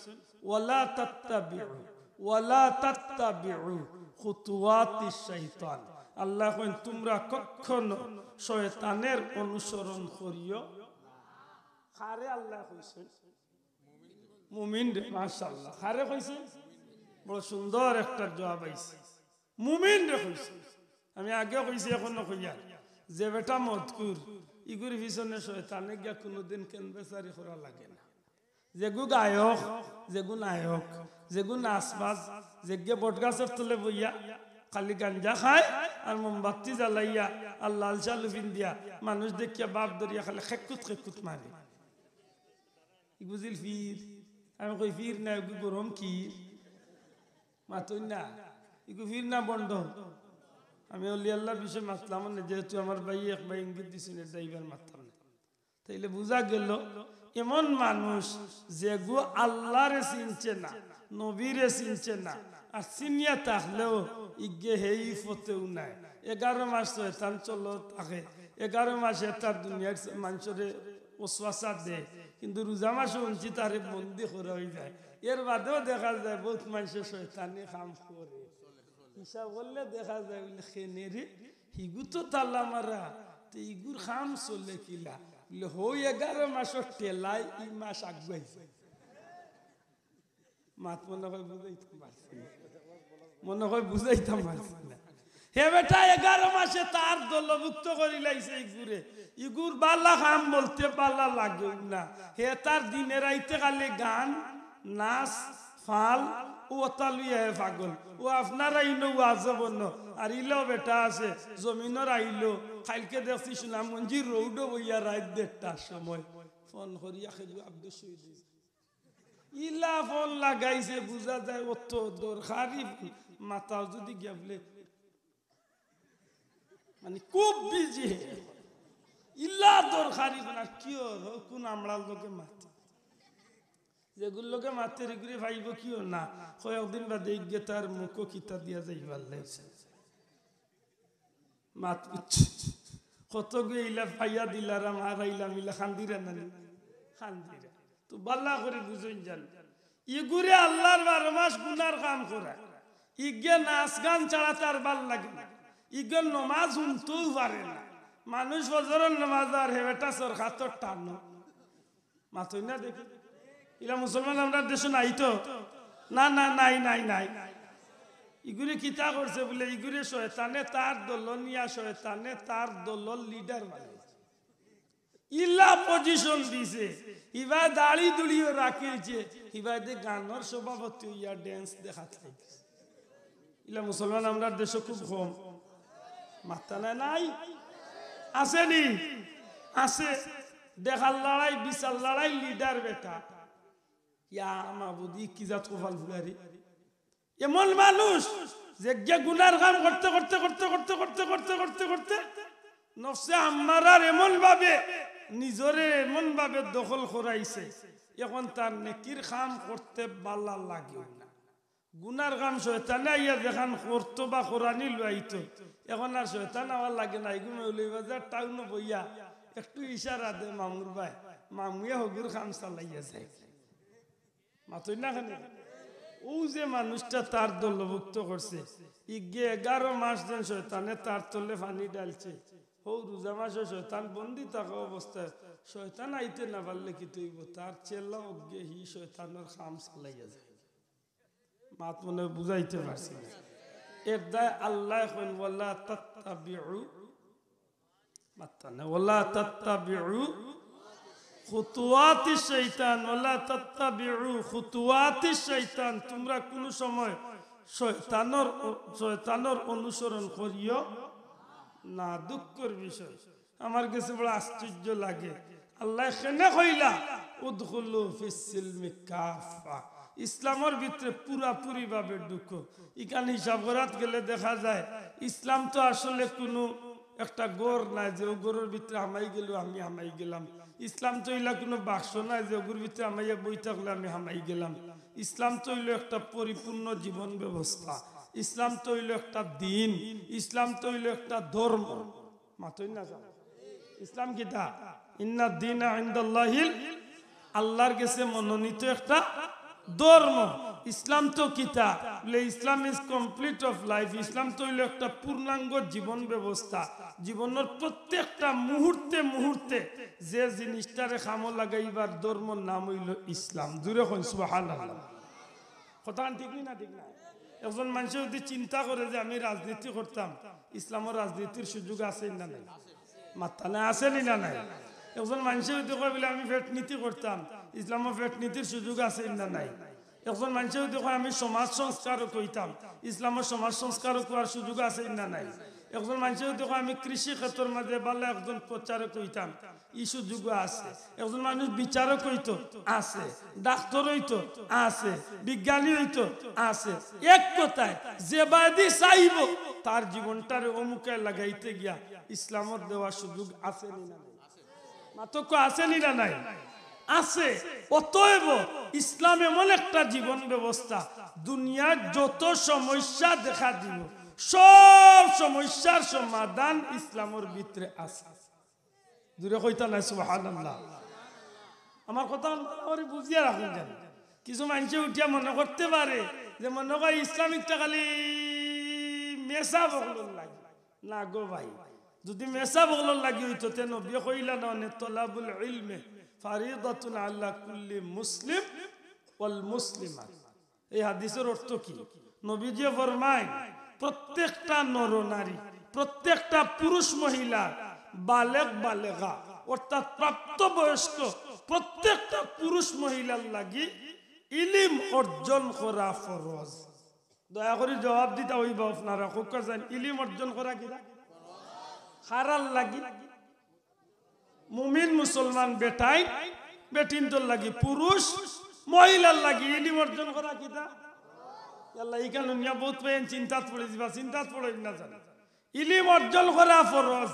"ওয়ালা তাত্তাবিউ, ওয়ালা তাত্তাবিউ খুতুওয়াতিশ শাইতান।" আল্লায় কইন, "তুমরা কখনো শয়তানের অনুসরণ করিও।" কারে আল্লায় কইছইন? মুমিনরে, মাশাআল্লাহ। কারে কইছইন? বড় সুন্দর একটা জবাব আইছে। মুমিনরে কইছইন। আমি আগেও কইছি, এখনো কইয়ার, যে বেটা মদখুর, ইগুর পিছনে শয়তানে গিয়া কুনুদিন কেনবেচারি করা লাগে না। যেগু গায়ক, যেগু নায়ক, যেগু নাচবাজ, যেগে বটগাছর তলে বইয়া খালি গাঞ্জা খায় আর মোমবাতি জ্বালাইয়া আর লাল শালু পিন্দিয়া মানুষ দেখিয়া বাপ ধরিয়া খালি খেকুত খেকুত মারে। ই বুঝিল ফির। আমি কই, "ফির না, এগু গরম কি?" মাতইন না। ইগু ফির না বন্ড। আমি অলি আল্লার বিষয়ে মাতলাম না, যেহেতু আমার ভাই এক ভাই ইঙ্গিত দিছইন, এর দায় ইবার মাততাম না। তাইলে বুঝা গেল, এমন মানুষ যেগু আল্লারে চিনছে না, নবীরে চিনছে না, আর চিনিয়া থাকলেও ইগে হেই ফতেও নাই। এগারো মাস শয়তান চলো থাকে, এগারো মাসে তার দুনিয়ার মানুষরে ওয়াসওয়াসা দেয়, কিন্তু রোজা মাসো উঞ্চি তারে বন্দি করা অইযায়। এর বাদেও দেখা যায় বহুত মানুষে শয়তানি কাম করে। হিসাব করলে দেখা যায় বুলে, "কেনে রে, হিগু তো তালা মারা, তে ইগুর কাম চলে কিলা?" বুলে, "হউ এগারো মাসর ঠেলায় ই মাস আগুয়াই যায়।" মাত মনে হয় বুঝাইতাম পারছি না। মনে হয় বুঝাইতাম পারছি না। হে বেটা, এগারো মাসে তার দলভুক্ত করিলাইছে ইগুরে। ইগুর বালা কাম বলতে বালা লাগেও না। হে তার দিনে রাইতে খালি গান, নাচ, ফাল, ও অতা লইয়া হে পাগল। ও আপনারা ইনো ওয়াজো বনো। আর ইলো বেটা আছে, জমিনর আইলো। কাইলকে দেখছি সুনামগঞ্জি রোডো বইয়া রাইত দেড়টার সময়। ফোন করিয়া খেলু আব্দুল শহীদ। ইলা ফোন লাগাইছে, বুঝা যায় অত দরকারি ফোন। মাথাও যদি গিয়া বুলে, মানে, খুব বিজি। ইলা দরকারি ফোন, আর কিওর, ও কোন আমরার লগে মাতে। যেগুর লগে মাতে, এগুরে পাইব কিওর না। কয়েকদিন বাদে ইগে তার মুখো কিতা দিয়া যাইবার লাগছে। মাত বুঝছি। কত গু ইলা পাইয়া দিলারাম, হারাইলাম, ইলা কান্দিরা নানি? কান্দিরা। তো বালা করি বুঝইন যানু। ইগুরে আল্লার বারো মাস গুনার কাম করা। ইগে নাচ গান ছাড়া তার বালা লাগে না। ইগে নমাজ হুনতেও পারে না। মানুষ ফজরর নমাজ আর হে বেটা সরকাতর টানো। মাতইন না দেখি। ইলা মুসলমান আমরার দেশো নাই তো? না, না, নাই, নাই, নাই। ইগুরে কিতা করছে বুলে, ইগুরে শয়তানে তার দল নিয়া, শয়তানে তার দলর লিডার বানাইছে। ইলা পজিশন দিছে, ইবা দাড়ি দুড়িও রাখিলছে, ইবা দে গানর সভাপতি অইয়া ড্যান্স দেখাত লাগছে। ইলা মুসলমান আমরার দেশো খুব কম। মাত্তা নাই, নাই? আছে নি? আছে। দেখার লড়াই, বিচার লড়াই, লিডার বেটা। ইয়া মাবুদি, কি জাত কপাল ফুলারি। এমন মানুষ যেগিয়ে গুনার কাম করতে, করতে, করতে, করতে, করতে, করতে, করতে, করতে, নফসে আম্মারার এমন ভাবে, নিজরে এমন ভাবে দখল করাইছে, এখন তার নেকির কাম করতে বালা লাগে না। গুনার কাম শয়তানে আইয়া যেখান করতো বা করানি লইতো, এখন আর শয়তান আওয়া লাগে না। এগু মৌলভীবাজার টাউনো বইয়া একটু ইশারা দে মামুর ভাই, মামুয়ে হগুর কাম চালাইয়া যায়। মাতইন না কেনে? অউ যে মানুষটা তার দলভুক্ত করছে, ইগে এগারো মাস যেন শয়তানে তার তলে পানি ঢালছে, হউ রোজা মাসো শয়তান বন্দি থাকা অবস্থায় শয়তান আইতে না পারলে কিতা অইবো? তার চেলা অগে হি শয়তানর কাম চালাইয়া যায়। মাত মনে বুঝাইতে পারছি না। এর দায় আল্লায় কইন, "ওয়ালা তাত্তাবিউ", মাত্তা না, "ওয়ালা তাত্তাবিউ খুতুওয়াতিশ শাইতান, ওয়ালা তাত্তাবিউ খুতুওয়াতিশ শাইতান।" তোমরা কুনু সময় শয়তানর অ-, শয়তানর অনুসরণ করিও না। দুঃখর বিষয়, আমার গেছে বড় আশ্চর্য লাগে। আল্লায় কেনে কইলা, "উদখুলু ফিস সিলমি কাফা।" ইসলামর ভিতরে পুরাপুরি ভাবে ঢুকো। ইখান হিসাব করাত গেলে দেখা যায়, ইসলাম তো আসলে কুনু একটা ঘর নায় যে অউ ঘরর ভিতরে হামাই গেলে আমি হামাই গেলাম। ইসলাম তো ইলা কুনু বাক্স নায় যে অগুর ভিতরে হামাইয়া বই থাকলে আমি হামাই গেলাম। ইসলাম তো অইলো একটা পরিপূর্ণ জীবন ব্যবস্থা। ইসলাম তো অইলো একটা দিন। ইসলাম তো অইলো একটা ধর্ম। মাতইন না যান। ইসলাম কিতা? ইন্না দীনা ইনদাল্লাহিল, আল্লাহর গেছে মনোনীত একটা ধর্ম। ইসলাম তো কিতা? বলে, "Islam is complete of life।" ইসলাম তো অইলো একটা পূর্ণাঙ্গ জীবন ব্যবস্থা। জীবনর প্রত্যেকটা মুহূর্তে মুহূর্তে যে জিনিসটারে কামো লাগাইবার ধর্মর নাম অইলো ইসলাম। জুরে কইন সুবহানাল্লাহ। কথাখান ঠিক নি না ঠিক না? একজন মানষে যদি চিন্তা করে যে আমি রাজনীতি করতাম, ইসলামর রাজনীতির সুযোগ আছে না নাই? মাতইন না, আছে নি না নাই? একজন মানষে যদি কয় বলে আমি পেট নীতি করতাম, ইসলামর পেট নীতির সুযোগ আছে না নাই? একজন মানষে যদি কয় আমি সমাজ সংস্কারক অইতাম, ইসলামর সমাজ সংস্কারক অওয়ার সুযোগ আছে না নাই? একজন মানষে যদি কয় আমি কৃষি ক্ষেত্রর মাঝে ভালা একজন প্রচারক অইতাম, ই সুযোগও আছে। একজন মানুষ বিচারক অইতো, আছে। ডাক্তার অইতো, আছে। বিজ্ঞানী অইতো, আছে। এক কথায়, যে বায়দি চাইবো, তার জীবনটারে অমুকায় লাগাইতে গিয়া ইসলামর দেওয়া সুযোগ আছে নি না নাই? মাতউক্কা, আছে নি না নাই? আছে। অতএব ইসলাম এমন একটা জীবন ব্যবস্থা, দুনিয়ার যত সমস্যা দেখা দিব, সব সমস্যার সমাধান ইসলামর ভিতরে আছে। জুরে কইতা নায় সুবহানাল্লাহ। আমার কথা ভালা করি বুঝিয়া রাখইন যেন। কিছু মানষে উঠিয়া মনে করতে পারে যে মনে কয় ইসলাম ইকটা খালি মেসাব অকলর লাগি। না গো ভাই, যদি মেসাব অকলর লাগি অইতো তে নবীয়ে কইলা না অনে, "তলাবুল ইলমে ফারিদাতুন আলা কুল্লি মুসলিম ওয়াল মুসলিমাত।" এই হাদিসর অর্থ কি? নবীজিয়ে ফরমাইন, প্রত্যেকটা নরনারী, প্রত্যেকটা পুরুষ মহিলা, বালেগ বালেগা, অর্থাৎ প্রাপ্তবয়স্ক প্রত্যেকটা পুরুষ মহিলার লাগি ইলিম অর্জন করা ফরজ। দয়া করি জবাব দিতা অইবা আপনারা, কউক্কা চাইন, ইলিম অর্জন করা কিতা? কারার লাগি? মুমিন মুসলমান বেটাইন, বেটিন্তর লাগি, পুরুষ, মহিলার লাগি ইলিম অর্জন করা কিতা? ইয়াল্লা, ইখান হুনিয়া বউত ভাইয়াইন চিন্তাত পড়ি যিবা, চিন্তাত পড়ইন না জানি। ইলিম অর্জন করা ফরজ।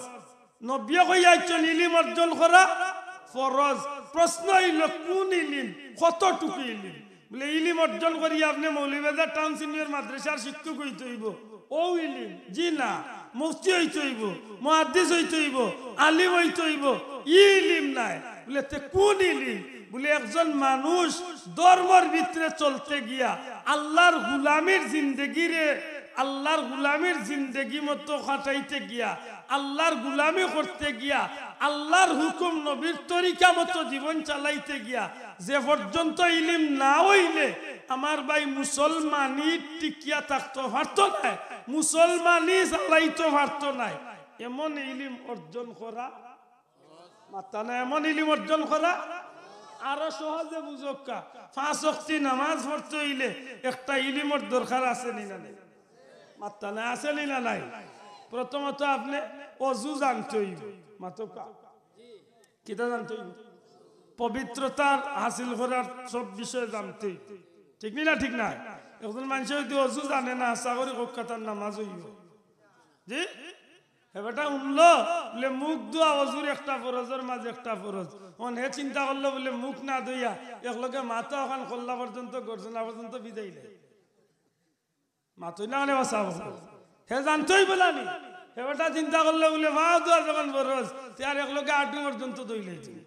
নবীয়ে কইয়া আইছইন ইলিম অর্জন করা ফরজ। প্রশ্ন অইলো কুন ইলিম, কতটুকু ইলিম? বলে, ইলিম অর্জন করি আপনে মৌলভীবাজার টাউন সিনিয়র মাদ্রাসার শিক্ষক অইতে অইবো, অউ ইলিম? জি না। মুফতি অইতে অইবো, মুহাদ্দিস অইতে অইবো, আলিম অইতে অইবো, ই ইলিম নায়। বলে, তে কুন ইলিম? বলে, একজন মানুষ ধর্মর ভিতরে চলতে গিয়া, আল্লাহর গুলামির জিন্দেগিরে, আল্লাহর গুলামির জিন্দেগি মতো কাটাইতে গিয়া, আল্লাহর গুলামি করতে গিয়া, আল্লাহর হুকুম নবীর তরিকা মতো জীবন চালাইতে গিয়া, যে পর্যন্ত ইলিম না অইলে আমার ভাই মুসলমানি টিকিয়া থাকতো পারতো নায়, মুসলমানি চালাইতো পারতো নায়, এমন ইলিম অর্জন করা মাতইন না, এমন ইলিম অর্জন করা। আরো সহজে বুঝউক্কা, পাঁচ ওয়াক্তি নামাজ পড়তে অইলে একটা ইলিমর দরকার আছে নি না নাই? মাতইন না, আছে নি না নাই? প্রথমত আপনে অজু জানতে অইবো, মাতউক্কা। কিতা জানতে অইবো? পবিত্রতা হাসিল করার সব বিষয়ে জানতে অইবো। ঠিক নি না? ঠিক না? একজন মানষে যদি অজু জানে না, আশা করি কউক্কা তার নামাজ অইবো? জি? হে বেটা হুনলো, বলে মুখ ধোয়া অজুর একটা ফরজর মাঝে একটা ফরজ। অখন হে চিন্তা করলো বলে মুখ না ধইয়া একলগে মাথা অখান কল্লা পর্যন্ত, গর্দনা পর্যন্ত ভিজাইলে। মাতইন না কেনে বা সাব? হে জানতে অইবো না নি? হে বেটা চিন্তা করলো বলে পাও ধোয়া যখন ফরজ, তে আর একলগে আডু পর্যন্ত ধইলে তুমি।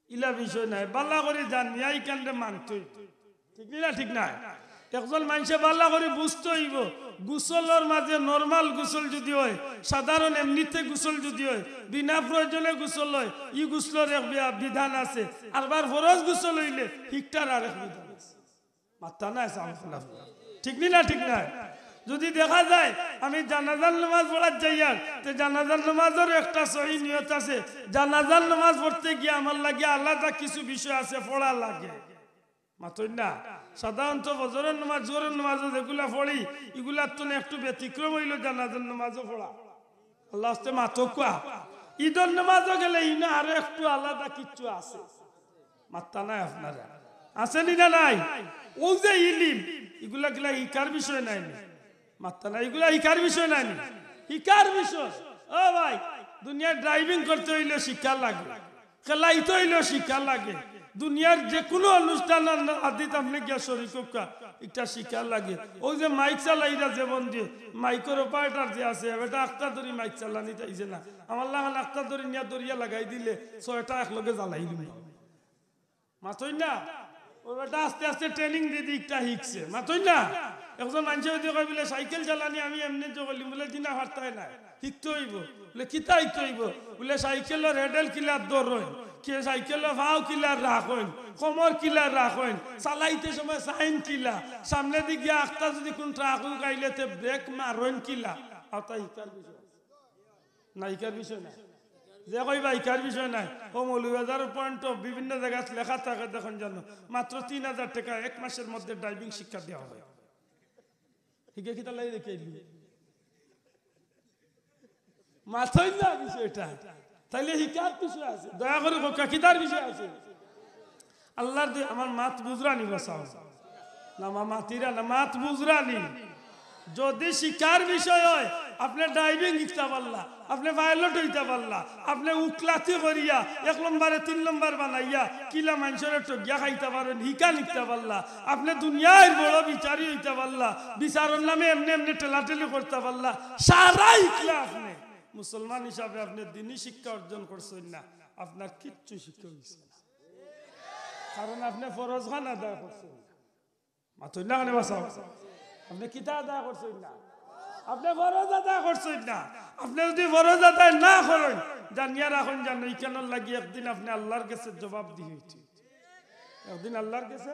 ইলা বিষয় নায়, ভালা করি জানিয়া ইখানরে মানতে অইবো। ঠিক নি না? ঠিক নায়? একজন মানষে ভালা করি বুঝতে অইবো, গোসলর মাঝে normal গোসল যদি অয়, সাধারণ এমনিতে গোসল যদি অয়, বিনা প্রয়োজনে গোসল অয়, ই গোসলর এক বি-, বিধান আছে। আরবার ফরজ গোসল অইলে হিকটার আরেক বিধান আছে। মাতইন না, সাব খোলা। ঠিক নি না? ঠিক নায়? যদি দেখা যায় আমি জানাজার নামাজ পড়াত যাইয়ার, তে জানাজার নামাজরও একটা সহি নিয়ত আছে, জানাজার নামাজ পড়তে গিয়া আমার লাগি আলাদা কিছু বিষয় আছে, পড়া লাগে। মাতইন না? সাধারণত ফজরর নামাজ, জোহরর নামাজও যেগুলা পড়ি, ইগুলার তো একটু ব্যতিক্রম অইলো জানাজার নামাজও পড়া। আল্লাহ আস্তে মাতউক্কা। ইদর নামাজও গেলে ইনো আরো একটু আলাদা কিচ্ছু আছে। মাত্তা নাই আপনারা। আছে নি না নাই? অউ যে ইলিম, ইগুলা কিলা হিকার বিষয় নায় নি? মাত্তা নাই, ইগুলা হিকার বিষয় নায় নি? হিকার বিষয়। ও ভাই, দুনিয়ার driving করতে অইলে শিক্ষা লাগে, খেলাইতে অইলে শিক্ষা লাগে, দুনিয়ার যেকুনু অনুষ্ঠান আদিত আপনে গিয়া শরিক অউক্কা, ইটা শিক্ষা লাগে। অউ যে মাইক চালাইরা যে বন্ধু, মাইকর operator যে আছে, বেটা আখতা ধরি মাইক চালানি তাইছে না। আমার লাখান আখতা ধরি নিয়া দরিয়া লাগাই দিলে ছয়টা একলগে জ্বালাই দিমু। মাতইন না? অউ বেটা আস্তে আস্তে training দি দি ইটা হিকছে। মাতইন না? একজন মানষে যদি কয় বুলে, "সাইকেল চালানি আমি এমনে জগলিম", বুলে, "জি না, পারতায় নায়, হিকতে অইবো।" বুলে, "কিতা হিকতে অইবো?" বুলে, "সাইকেলর handle কিলা ধরইন, কে সাইকেলর পাও কিলা রাখইন, কমর কিলা রাখইন, চালাইতে সময় sign কিলা, সামনেদি গিয়া আখতা যদি কুনু ট্রাক উকাইলে তে brake মারইন কিলা।" অতা হিকার বিষয়। না, হিকার বিষয় না। যে কইবা হিকার বিষয় নায়, অউ মৌলভীবাজারর point of বিভিন্ন জাগাত লেখা থাকে দেখইন জানো, মাত্র তিন হাজার টেকা এক মাসের মধ্যে driving শিক্ষা দেওয়া হয়। হিগে কিতা লাগি দেখি আইলি? মাতইন না বিষয়টা। তাইলে হিকার বিষয় আছে। দয়া করি কউক্কা, কিতার বিষয় আছে? আল্লার দি-, আমার মাত বুঝরানি বাঁচাও। না, মা-, মাতিরা না, মাত বুঝরানি। যদি শিক্ষার বিষয় অয়, আপনে driving হিকতা পারলা, আপনে pilot অইতা পারলা, আপনে উকলাতি করিয়া এক নম্বরে তিন নম্বর বানাইয়া কিলা মানষরে ঠগিয়া খাইতা পারইন, হিকান হিকতা পারলা, আপনে দুনিয়ার বড় বিচারি অইতা পারলা, বিচারর নামে এমনে এমনে ঠেলাঠেলি করতা পারলা, সারা হিকলা আপনে। মুসলমান হিসাবে আপনে দিনি শিক্ষা অর্জন করছইন না, আপনার কিচ্ছু শিক্ষা অইছে না। কারণ আপনে ফরজ খান আদায় করছইন না। মাতইন না কেনে বাঁচাও? আপনে কিতা আদায় করছইন না? আপনে ফরজ আদায় করছইন না। আপনে যদি ফরজ আদায় না করইন, জানিয়া রাখইন জানো, ইখানর লাগি একদিন আপনে আল্লার গেছে জবাবদিহি অইতে। একদিন আল্লার গেছে।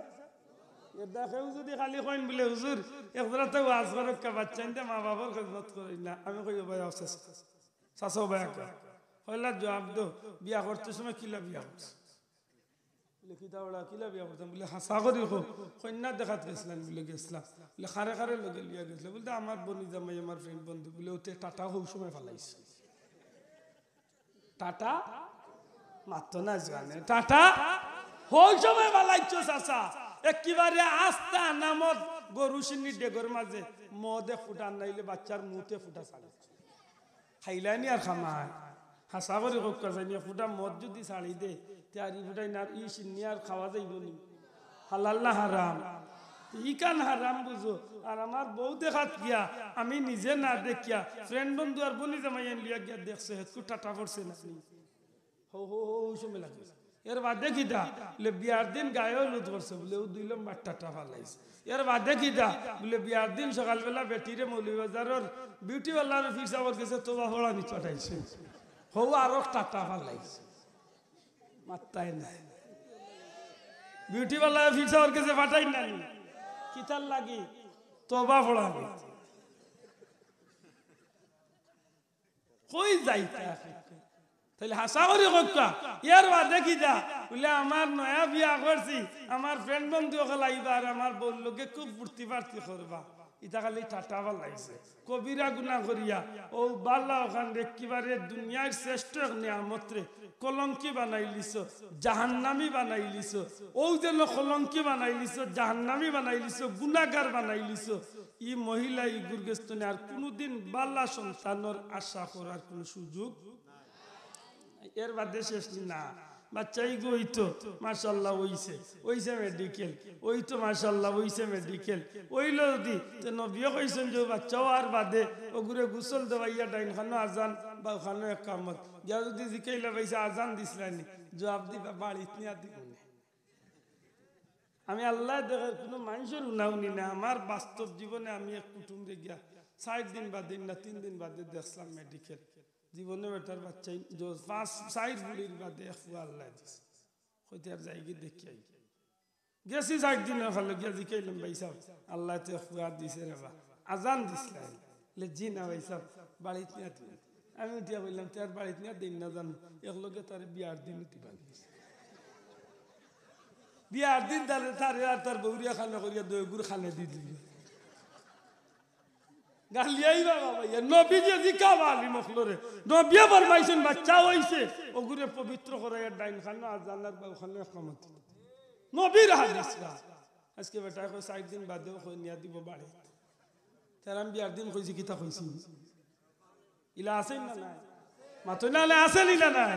এর দেখেও যদি খালি কইন বুলে, "হুজুর, এক রাইতে ওয়াজ করউক্কা, বাচ্চাইন্তে মা বাবার খেদমত করইন না", আমি কইও, "ভাই, আও চাচা, চাচা, ভাই, আও।" কইলা, "জবাব দেও, বিয়া করতে সময় কিলা বিয়া করছো?" বুলে, "কিতা ওরা কিলা বিয়া করতাম?" বুলে, "হাছা করি কও, কইন্যা দেখাত গেছলাম?" বুলে, "গেছলাম।" বুলে, "কারে কারে লগে লইয়া গেছলা?" বুলে, "আমার বনি জামাই, আমার friend বন্ধু।" বুলে, "অতে টাটা হউ সময় ফালাইছো।" টাটা মাতো না জানে, টাটা হউ সময় ফালাইছো চাচা। একেবারে আস্তা নামত গরু সিন্নি ডেগর মাঝে মদ এক ফুটা আনাইলে বাচ্চার মুতে ফুটা ছাড়ে। খাইলানি আর খামায়। হাছা করি কউক্কা জানি, ফুটা মদ যদি ছাড়ি দে, তে আর ই ফুটাইন আর ই সিন্নি আর খাওয়া যাইবো নি? হালাল না হারাম? তে ইখান হারাম বুঝো। আর আমার বউ দেখাত গিয়া, আমি নিজে না দেখিয়া, friend বন্ধু আর বনি জামাইয়াইন লইয়া গিয়া দেখছে, হেতকু টাটা পড়ছে না নি? হউ, হউ, হউ, হউ সময় লাগে। এর বাদে কিতা? বুলে, "বিয়ার দিন গায়ে হলুদ করছে।" বুলে, "অউ দুই লম্বর টাটা ফালাইছে।" এর বাদে কিতা? বুলে, "বিয়ার দিন সকালবেলা বেটিরে মৌলভীবাজারর beauty parlour-র পীর সাবর গেছে তওবা পড়ানিত পাঠাইছে।" হউ আরক টাটা ফালাইছে। মাত্তায় নাই। Beauty parlour-র পীর সাবর গেছে পাঠাইন না নি? কিতার লাগি? তওবা পড়ানিত। কই যাইতা? তাইলে হাছা করি কউক্কা, এর বাদে কিতা? বুলে, "আমার নয়া বিয়া করছি, আমার friend বন্ধু অকল আইবা আর আমার বউর লগে খুব ফুর্তি ফার্তি করবা।" ইতা খালি টাটা ফালাইছে। কবিরা গুনা করিয়া, অউ বালা অখান একেবারে দুনিয়ার শ্রেষ্ঠ এক নিয়ামতরে কলঙ্কি বানাইলিছো, জাহান্নামি বানাইলিছো। অউ যেন কলঙ্কি বানাইলিছো, জাহান্নামি বানাইলিছো, গুনাগার বানাইলিছো। ই মহিলা ইগুর গেছ থনে আর কুনুদিন বালা সন্তানর আশা করার কুনু সুযোগ। এর বাদে শেষ না। বাচ্চা ইগু অইতো, মাশাআল্লাহ, অইছে, অইছে medical, অইতো, মাশাআল্লাহ, অইছে medical। অইলো যদি, তে নবীয়ে কইছইন যে বাচ্চা অওয়ার বাদে অগুরে গোসল দেওয়াইয়া ডাইন খানো আজান, বাউ খানো একামত। গিয়া যদি জিকাইলা, "ভাইসাব, আজান দিছলায় নি?" জুয়াব দিবা, "বাড়িত নিয়া দিমুনে।" আমি আল্লায় দেখের, কুনু মানষর হুনাহুনি না, আমার বাস্তব জীবনে আমি এক কুটুমরে গিয়া চাইর দিন বাদে না তিন দিন বাদে দেখছলাম medical। জীবনে বেটার বাচ্চাইন, জ-, পাঁচ, চাইর ফুড়ির বাদে এক ফুয়া আল্লায় দিছে। কইতে আর যাইগি দেখিয়া আই। গেছি চাইর দিন অইলো, গিয়া জিকাইলাম, "ভাইসাব, আল্লায় তো এক ফুয়া দিছে রেবা, আজান দিছলায় নি?" বুলে, "জি না ভাইসাব, বাড়িত নিয়া দিমু।" আমি উঠিয়া কইলাম, "তে আর বাড়িত নিয়া দিন না জানো, একলগে তারে বিয়ার দিন দিবা।" বিয়ার দিন তারে, তারে আর তার বউরে খানে করিয়া দইগুর খানে দি দিল। গালিয়াইবা বাবা, ইয়া নবীয়ে জিকাইবা আলিম অকলরে। নবীয়ে ফরমাইছইন, বাচ্চা অইছে, অগুরে পবিত্র করাইয়া ডাইন খানো আজান আর বাউ খানো একামত। নবীর হাদিস না। আজকে বেটায় কয়, চাইর দিন বাদেও কয়, নিয়া দিব বাড়ি। তার আমি বিয়ার দিন কইছি, কিতা কইছি? ইলা আছে না নাই? মাতইন না, আছে নি না নাই?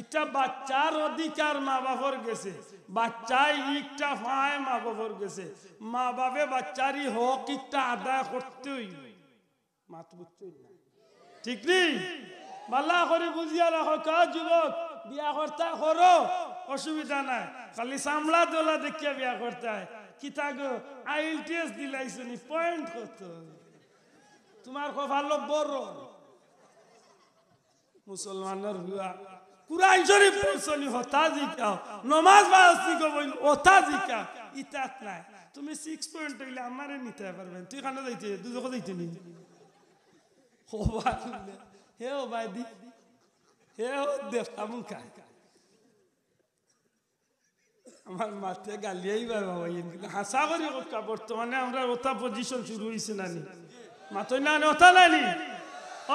ইটা বাচ্চার অধিকার মা বাপর গেছে। বাচ্চায় ইটা পায় মা বাপর গেছে। মা বাপে বাচ্চার ই হক ইটা আদায় করতে অইবো। মাত বুঝছইন না? ঠিক নি? ভালা করি বুঝিয়া রাখো, কা যুবক, বিয়া করতা করো, অসুবিধা নাই। খালি চামড়া দলা দেখিয়া বিয়া করতায়। কিতা গো, আইএলটিএস দিলাইছো নি, পয়েন্ট কত? তুমার কপালো বড়। মুসলমানর পুয়া, কুরআন শরীফ পড়ছো নি, হতা জিকাও। নমাজ পড়ছো নি গো বইন, হতা জিকাও। ইতাত নাই। তুমি সিক্স পয়েন্ট অইলে আমারে নিতায় পারবায়। তুই কানো যাইতে, দুজখো যাইতে নি? ও ভাই, হে ও ভাই দি, হে ও দেখতাম কায়। আমার মাতে গালিয়াইবা বাবা, ইন কিন্তু হাছা করি কউক্কা, বর্তমানে আমরার অতা পজিশন শুরু অইছে না নি? মাতইন না নি, অতা না নি?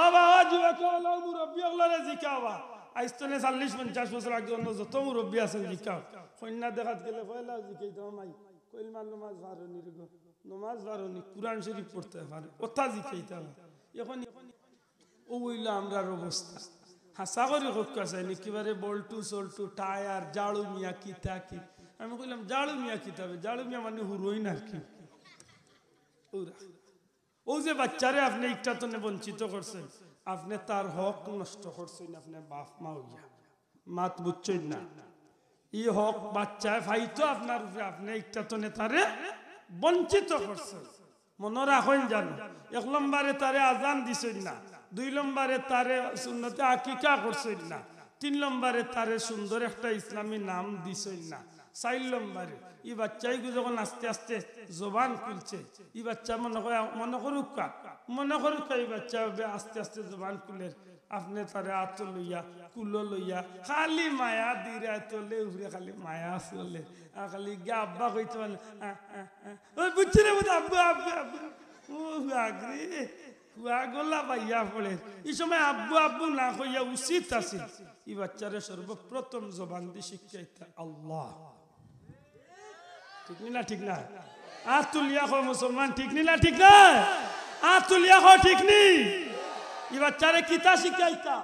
ও বাবা, যুবক অকল, মুরব্বি অকলরে জিকাও বা। আইজ তনে চল্লিশ পঞ্চাশ বছর আগে অন্য যত মুরব্বি আছইন জিকাও। কইন্যা দেখাত গেলে পয়লা জিকাইতাম, মাই, কইলমা নমাজ পারো নি রে গো? নমাজ পারো নি? কুরআন শরীফ পড়তায় পারো? অতা জিকাইতাম। এখন অউ অইলো আমরার অবস্থা। হাছা করি কউক্কা চাইন, একেবারে বল্টু সল্টু, টায়ার, জাড়ু মিয়া কিতা কি। আমি কইলাম, জাড়ু মিয়া কিতা বে? জাড়ু মিয়া মানে হুরইন আর কি। অউরা। অউ যে বাচ্চারে আপনে ইকটা তনে বঞ্চিত করছইন, আপনে তার হক নষ্ট করছইন, আপনে বাপ মা অইয়া। মাত বুঝছইন না? ই হক বাচ্চায় পাইতো আপনার উপরে, আপনে ইকটা তনে তারে বঞ্চিত করছইন। মনো রাখইন জানো, এক লম্বরে তারে আজান দিছইন না, দুই লম্বরে তারে সুন্নতে আকিকা করছইন না, তিন লম্বরে তারে সুন্দর একটা ইসলামী নাম দিছইন না, চাইর লম্বরে ই বাচ্চাইগু যখন আস্তে আস্তে জবান খুলছে, ই বাচ্চা মনো কয়, মনো করউক্কা, মনো করউক্কা ই বাচ্চা এবে আস্তে আস্তে জবান খুলের, আপনে তারে আতো লইয়া, কুলো লইয়া, খালি মায়া দিরা, তলে উপরে খালি মায়া চলে। আর খালি গিয়া আব্বা কইতে পারলে, আ, আ, আ। ওই বুঝছি রে, বুঝ, আব্বু, আব্বু, আব্বু। ও, হুয়া গো রে, হুয়া গলা বাইয়া পড়ের। ই সময় আব্বু, আব্বু না কইয়া উচিত আছিল ই বাচ্চারে সর্বপ্রথম জবান দি শিক্ষা দিতা আল্লাহ। ঠিক নি না, ঠিক না? আত তুলিয়া কও মুসলমান, ঠিক নি না, ঠিক না? আত তুলিয়া কও, ঠিক নি? ই বাচ্চারে কিতা শিখাইতা?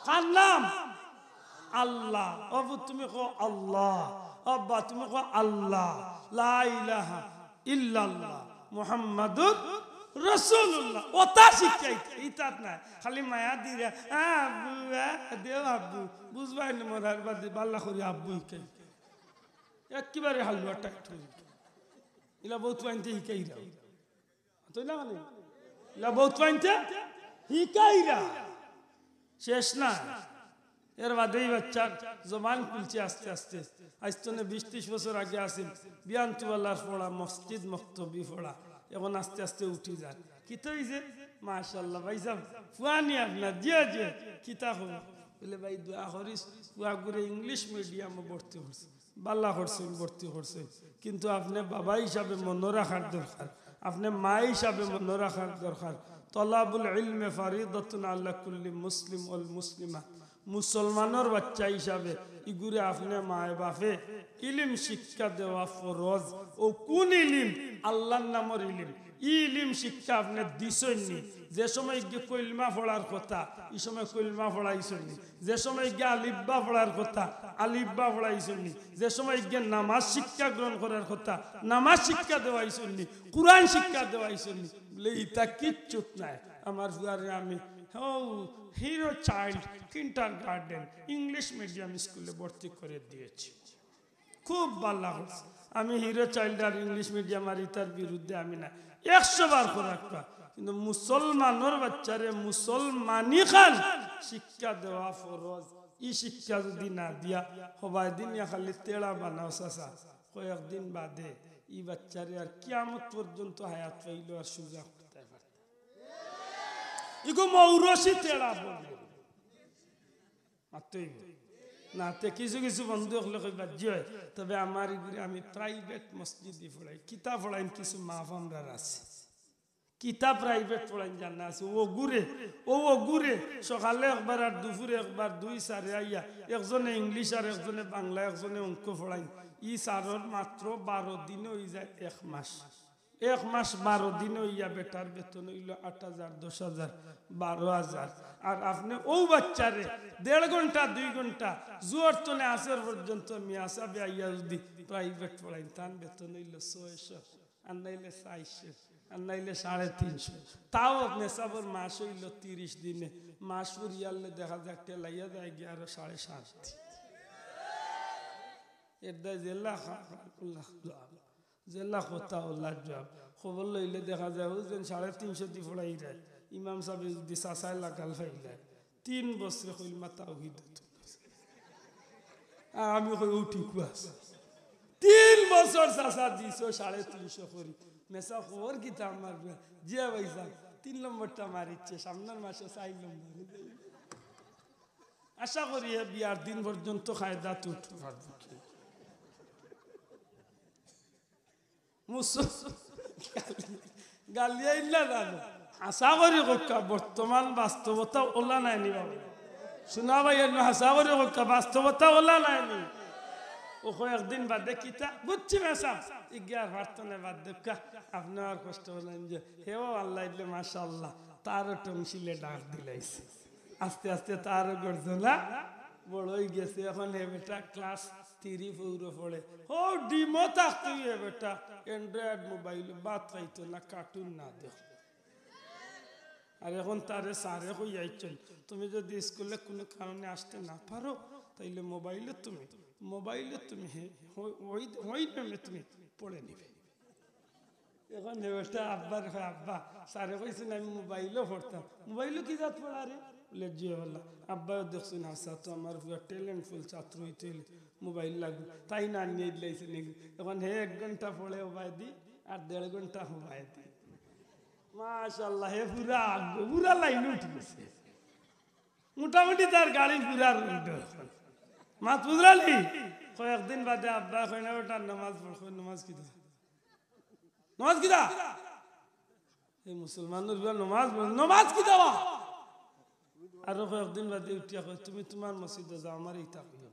কার নাম? আল্লাহ। ও পুত, তুমি কও আল্লাহ। ও আব্বা, তুমি কও আল্লাহ। লা ইলাহা ইল্লাল্লাহ মুহাম্মাদুর রাসূলুল্লাহ। অতা শিখাইতা, ইতাত নাই। খালি মায়া দিরা, আ, আব্বু, আ, দেও আব্বু। বুঝবায় না মরার বাদে, বালা করি আব্বু হিকাই। একেবারে হালুয়া টাইট অই গেল। ইলা বউত আনতে হিকাইরা। তো না মানে? ইলা বউত আনতে হিকাইরা। শেষ না। এর বাদে ই বাচ্চার জবান খুলছে আস্তে আস্তে। আইজ তনে বিশ ত্রিশ বছর আগে আছিল বিয়ানতুওয়ালার পড়া, মসজিদ মক্তবি পড়া। এখন আস্তে আস্তে উঠি যায়। কিতা অইছে? মাশাআল্লাহ, ভাইসাব, ফুয়া নি আপনার? জি অয়, জি অয়। কিতা খবর? বলে, ভাই, দোয়া করিস, ফুয়াগুরে ইংলিশ মিডিয়ামো ভর্তি করছি। বালা করছইন, ভর্তি করছইন, কিন্তু আপনে বাবা হিসাবে মনো রাখার দরকার, আপনে মা হিসাবে মনো রাখার দরকার। তলাবুল ইলমে ফারিদাতুন আলা কুল্লি মুসলিম ওয়াল মুসলিমাত। মুসলমানর বাচ্চা হিসাবে ইগুরে আপনে মায়ে বাপে ইলিম শিক্ষা দেওয়া ফরজ। অউ কুন ইলিম? আল্লার নামর ইলিম। ই ইলিম শিক্ষা আপনে দিছইন নি? যে সময় ইগে কলমা পড়ার কথা, ই সময় কলমা পড়াইছইন নি? যে সময় ইগে আলিফ বা পড়ার কথা, আলিফ বা পড়াইছইন নি? যে সময় ইগে নামাজ শিক্ষা গ্রহণ করার কথা, নামাজ শিক্ষা দেওয়াইছইন নি? কুরআন শিক্ষা দেওয়াইছইন নি? বলে, ইতা কিচ্ছুত নাই। আমার ফুয়ারে আমি, ও, hero child kindergarten English medium স্কুলে ভর্তি করে দিয়েছি। খুব বালা করছে। আমি হিরো চাইল্ড আর ইংলিশ মিডিয়াম আর ইতার বিরুদ্ধে আমি না, একশো বার করাক্কা। কিন্তু মুসলমানর বাচ্চারে মুসলমানি খান শিক্ষা দেওয়া ফরজ। ই শিক্ষা যদি না দিয়া হবায় দিন ইয়া খালি তেড়া বানাও চাচা, কয়েকদিন বাদে ই বাচ্চারে আর কিয়ামত পর্যন্ত হায়াত পাইলেও আর সুজা করতায় পারতা। ইগু মৌরসি তেড়া বলবো। মাততে অইবো। না, তে কিছু কিছু বন্ধু অকলে কইবা, "জি অয়, তবে আমার ইগুরে আমি প্রাইভেট মসজিদে পড়াই।" কিতা পড়াইন, কিছু মাফ আমরার আছে। কিতা প্রাইভেট পড়াইন জানা আছে। ও অগুরে, ও অগুরে সকালে একবার আর দুপুরে একবার দুই স্যারে আইয়া, একজনে ইংলিশ আর একজনে বাংলা, একজনে অঙ্ক পড়াইন। ই স্যারর মাত্র বারো দিনে অই যায় এক মাস। এক মাস বারো দিনে অইয়া বেটার বেতন অইলো আট হাজার, দশ হাজার, বারো হাজার। আর আপনে অউ বাচ্চারে দেড় ঘন্টা, দুই ঘন্টা, জোহর তনে আসর পর্যন্ত মিয়া সাবে আইয়া যুদি প্রাইভেট পড়াইন, তান বেতন অইলো ছয়শো, আর নাইলে চারশো, আর নাইলে সাড়ে তিনশো। তাও মেসাবর মাস অইলো তিরিশ দিনে, মাস ফুরিয়ালে দেখা যায় টেলাইয়া যায় গিয়া আরো সাড়ে সাত। এর দায় জেলা খা-, খা-, খা-, যেলা কথা অলার জুয়াব। খবর লইলে দেখা যায়, অউ যেন সাড়ে তিনশো দি পড়াইরায়, ইমাম সাবে যুদি চাচায় লাগাল পাইলায়, তিন বছরে খইলমা তাওহিদ। আর আমি কই, "অউ ঠিক আছে।" তিন বছর চাচা দিছো সাড়ে তিনশো করি। মেসাব খবর কিতা আমার বুয়া? জি অয় ভাইসাব, তিন নম্বরটা মারিচ্ছে, সামনের মাসে চাইর নম্বর। আশা করি হে বিয়ার দিন পর্যন্ত কায়দাত উঠতে পারবো। মুসল-, গালি-, গালিয়াইন না জানো। হাছা করি কউক্কা, বর্তমান বাস্তবতা অলা নায়নি বাবা? শুনা ভাই, এমনে হাছা করি কউক্কা, বাস্তবতা অলা নায়নি? অউ কয় একদিন বাদে কিতা? বুঝছি মেসাব। ইগিয়ার প্রার্থনা বাদ দেউক্কা, আপনে আর কষ্ট অইলেন যে, হেও আল্লাহ ইলে মাশাআল্লাহ, তারও টংসিলে ডাক দিলাইছে। আস্তে আস্তে তারও গর্জনা বড় অইগেছে। অখন হে বেটা class three four-ও পড়ে। হউ ডিমো থাকতে হে বেটা Android mobile, ভাত খাইতো না, cartoon না দেখতো। আর অখন তারে স্যারে কইয়া আইছইন, "তুমি যুদি স্কুলে কুনু কারণে আসতে না পারো, তাইলে mobile-ও তুমি, mobile-ও তুমি হে, হই, হই, হই নামে তুমি পড়ে নিবে।" অখন হে বেটা আব্বারে কয়, "আব্বা, স্যারে কইছইন আমি mobile-ও পড়তাম।" "Mobile-ও কি জাত পড়া রে?" বলে, "জি অয় আল্লাহ।" আব্বায়ও দেখছইন, হাছা তো আমার পুয়া talentful ছাত্র অইতে অইলে mobile লাগবো। তাইন আনিয়া দিলাইছইন। অখন হে এক ঘন্টা পড়ে অবায়দি, আর দেড় ঘন্টা হবায়দি। মাশাআল্লাহ, হে পুরা আগ-, পুরা line-এ উঠি গেছে। মোটামুটি তার গাড়ি পুরা road। মাত বুঝরানি? কয়েকদিন বাদে আব্বায় কইন, "বেটা, নমাজ পড়।" কইন, "নমাজ কিতা?" নমাজ কিতা? এই মুসলমানর পুয়া নমাজ পড়ে, নমাজ কিতা বা? আরো কয়েকদিন বাদে উঠিয়া কয়, "তুমি তুমার মসজিদো যাও, আমারে ইতা কইও না।"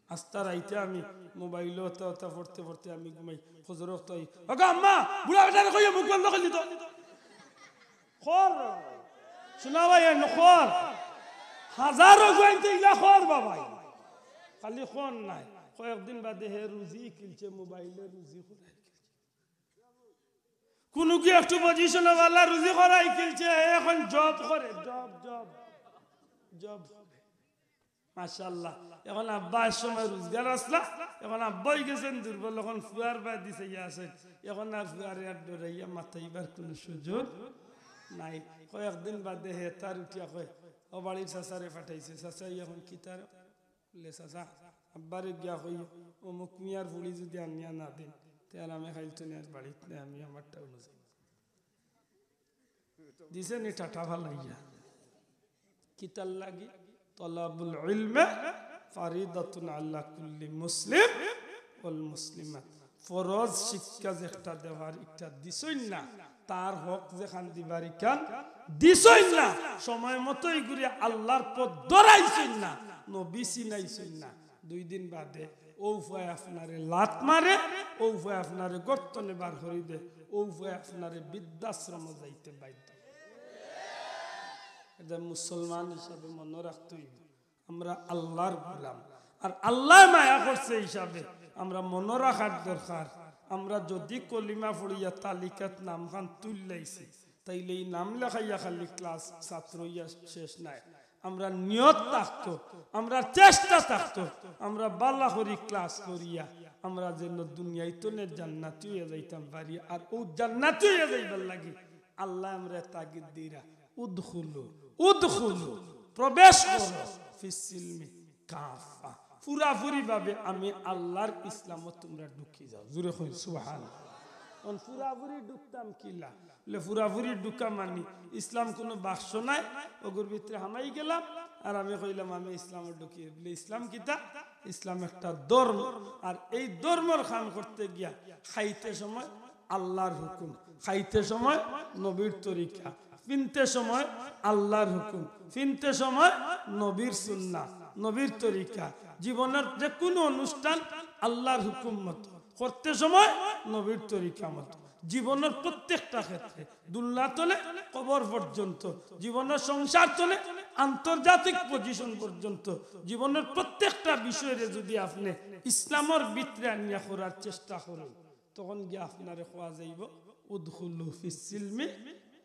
আস্তা রাইতে আমি mobile-ও অতা অতা পড়তে পড়তে আমি ঘুমাই, ফজর অক্ত অই, "ওগো আম্মা, বুড়া বেটারে কইও মুখ বন্ধ করি দিতো।" খর। শুনা ভাই, এ নখর। হাজারো গুয়াইতে ইলা খর বাবাই। খালি খর নায়। কয়েকদিন বাদে হে রুজি কিলছে, mobile-এ রুজি করাই কিলছে। কুনু কি একটু position-ও বালা রুজি করাই কিলছে, হে অখন job করে, job, job, job করে। মাশাআল্লাহ। অখন আব্বা এক সময় রোজগার আছলা, অখন আব্বা অইগেছইন দুর্বল, অখন পুয়ার বায়দি চাইয়া আছইন। অখন আর পুয়ারে আর ডরাইয়া মাতাইবার কুনু সুযোগ নাই। কয়েকদিন বাদে হে তার উঠিয়া কয়, অউ বাড়ির চাচারে পাঠাইছে, "চাচা, ই অখন কিতা রে?" বলে, "চাচা, আব্বারে গিয়া কই, অমুক মিয়ার ফুড়ি যুদি আনিয়া না দেইন, তে আর আমি কাইল তনে আর বাড়িত নাই, আমি আমার টাউনো যাই।" দিছে নি টাটা ফালাইয়া। কিতার লাগি? তলাবুল ইলমে ফারিদাতুন আলা কুল্লি মুসলিম ওয়াল মুসলিমাত। ফরজ শিক্ষা যেটা দেওয়ার, ইটা দিছইন না। তার হক যেখান দিবার, ইখান দিছইন না। সময় মতো ইগুরে আল্লার পথ ধরাইছইন না, নবী চিনাইছইন না। দুই দিন বাদে অউ পুয়ায় আপনারে লাত মারে, অউ পুয়ায় আপনারে গর্ত তনে বার করি দে, অউ পুয়ায় আপনারে বৃদ্ধাশ্রমো যাইতে বাধ্য। ইটা মুসলমান হিসাবে মনো রাখতে অইবো, আমরা আল্লার গোলাম, আর আল্লায় মায়া করছে হিসাবে আমরা মনো রাখার দরকার। আমরা যুদি কলিমা পড়িয়া তালিকাত নামখান তুলিলাইছি, তাইলে ই নাম লেখাইয়া খালি class ছাত্র অইয়া শেষ নায়। আমরার নিয়ত থাকতো, আমরার চেষ্টা থাকতো, আমরা বালা করি class করিয়া আমরা যেন দুনিয়াইত তনে জান্নাতি অইয়া যাইতাম পারি। আর অউ জান্নাতি অইয়া যাইবার লাগি আল্লায় আমরারে তাগিদ দিরা, "উদখুলু, উদখুলু, প্রবেশ করো, ফিস সিলমি কাফা।" পুরাপুরি ভাবে আমি আল্লার ইসলামো তুমরা ঢুকি যাও। জোরে কইন সুবহানাল্লাহ। অখন পুরাপুরি ঢুকতাম কিলা? বলে, পুরাপুরি ঢুকা মানি ইসলাম কুনু বাক্স নায়, অগুর ভিতরে হামাই গেলাম, আর আমি কইলাম, "আমি ইসলামো ঢুকি।" বলে, "ইসলাম কিতা?" "ইসলাম একটা ধর্ম, আর এই ধর্মর কাম করতে গিয়া খাইতে সময় আল্লাহর হুকুম, খাইতে সময় নবীর তরিকা, ফিনতে সময় আল্লাহর হুকুম, ফিনতে সময় নবীর সুন্নাহ, নবীর তরিকা, জীবনের যে কোনো অনুষ্ঠান আল্লাহর হুকুম মতো, করতে সময় নবীর তরিকা মতো, জীবনের প্রত্যেকটা ক্ষেত্রে, দুনিয়া তনে কবর পর্যন্ত, জীবনের সংসার তনে আন্তর্জাতিক পজিশন পর্যন্ত, জীবনের প্রত্যেকটা বিষয়রে যদি আপনে ইসলামর ভিতরে আনিয়া করার চেষ্টা করইন, তখন গিয়া আপনারে কওয়া যাইবো, "উদখুলু ফিস সিলমি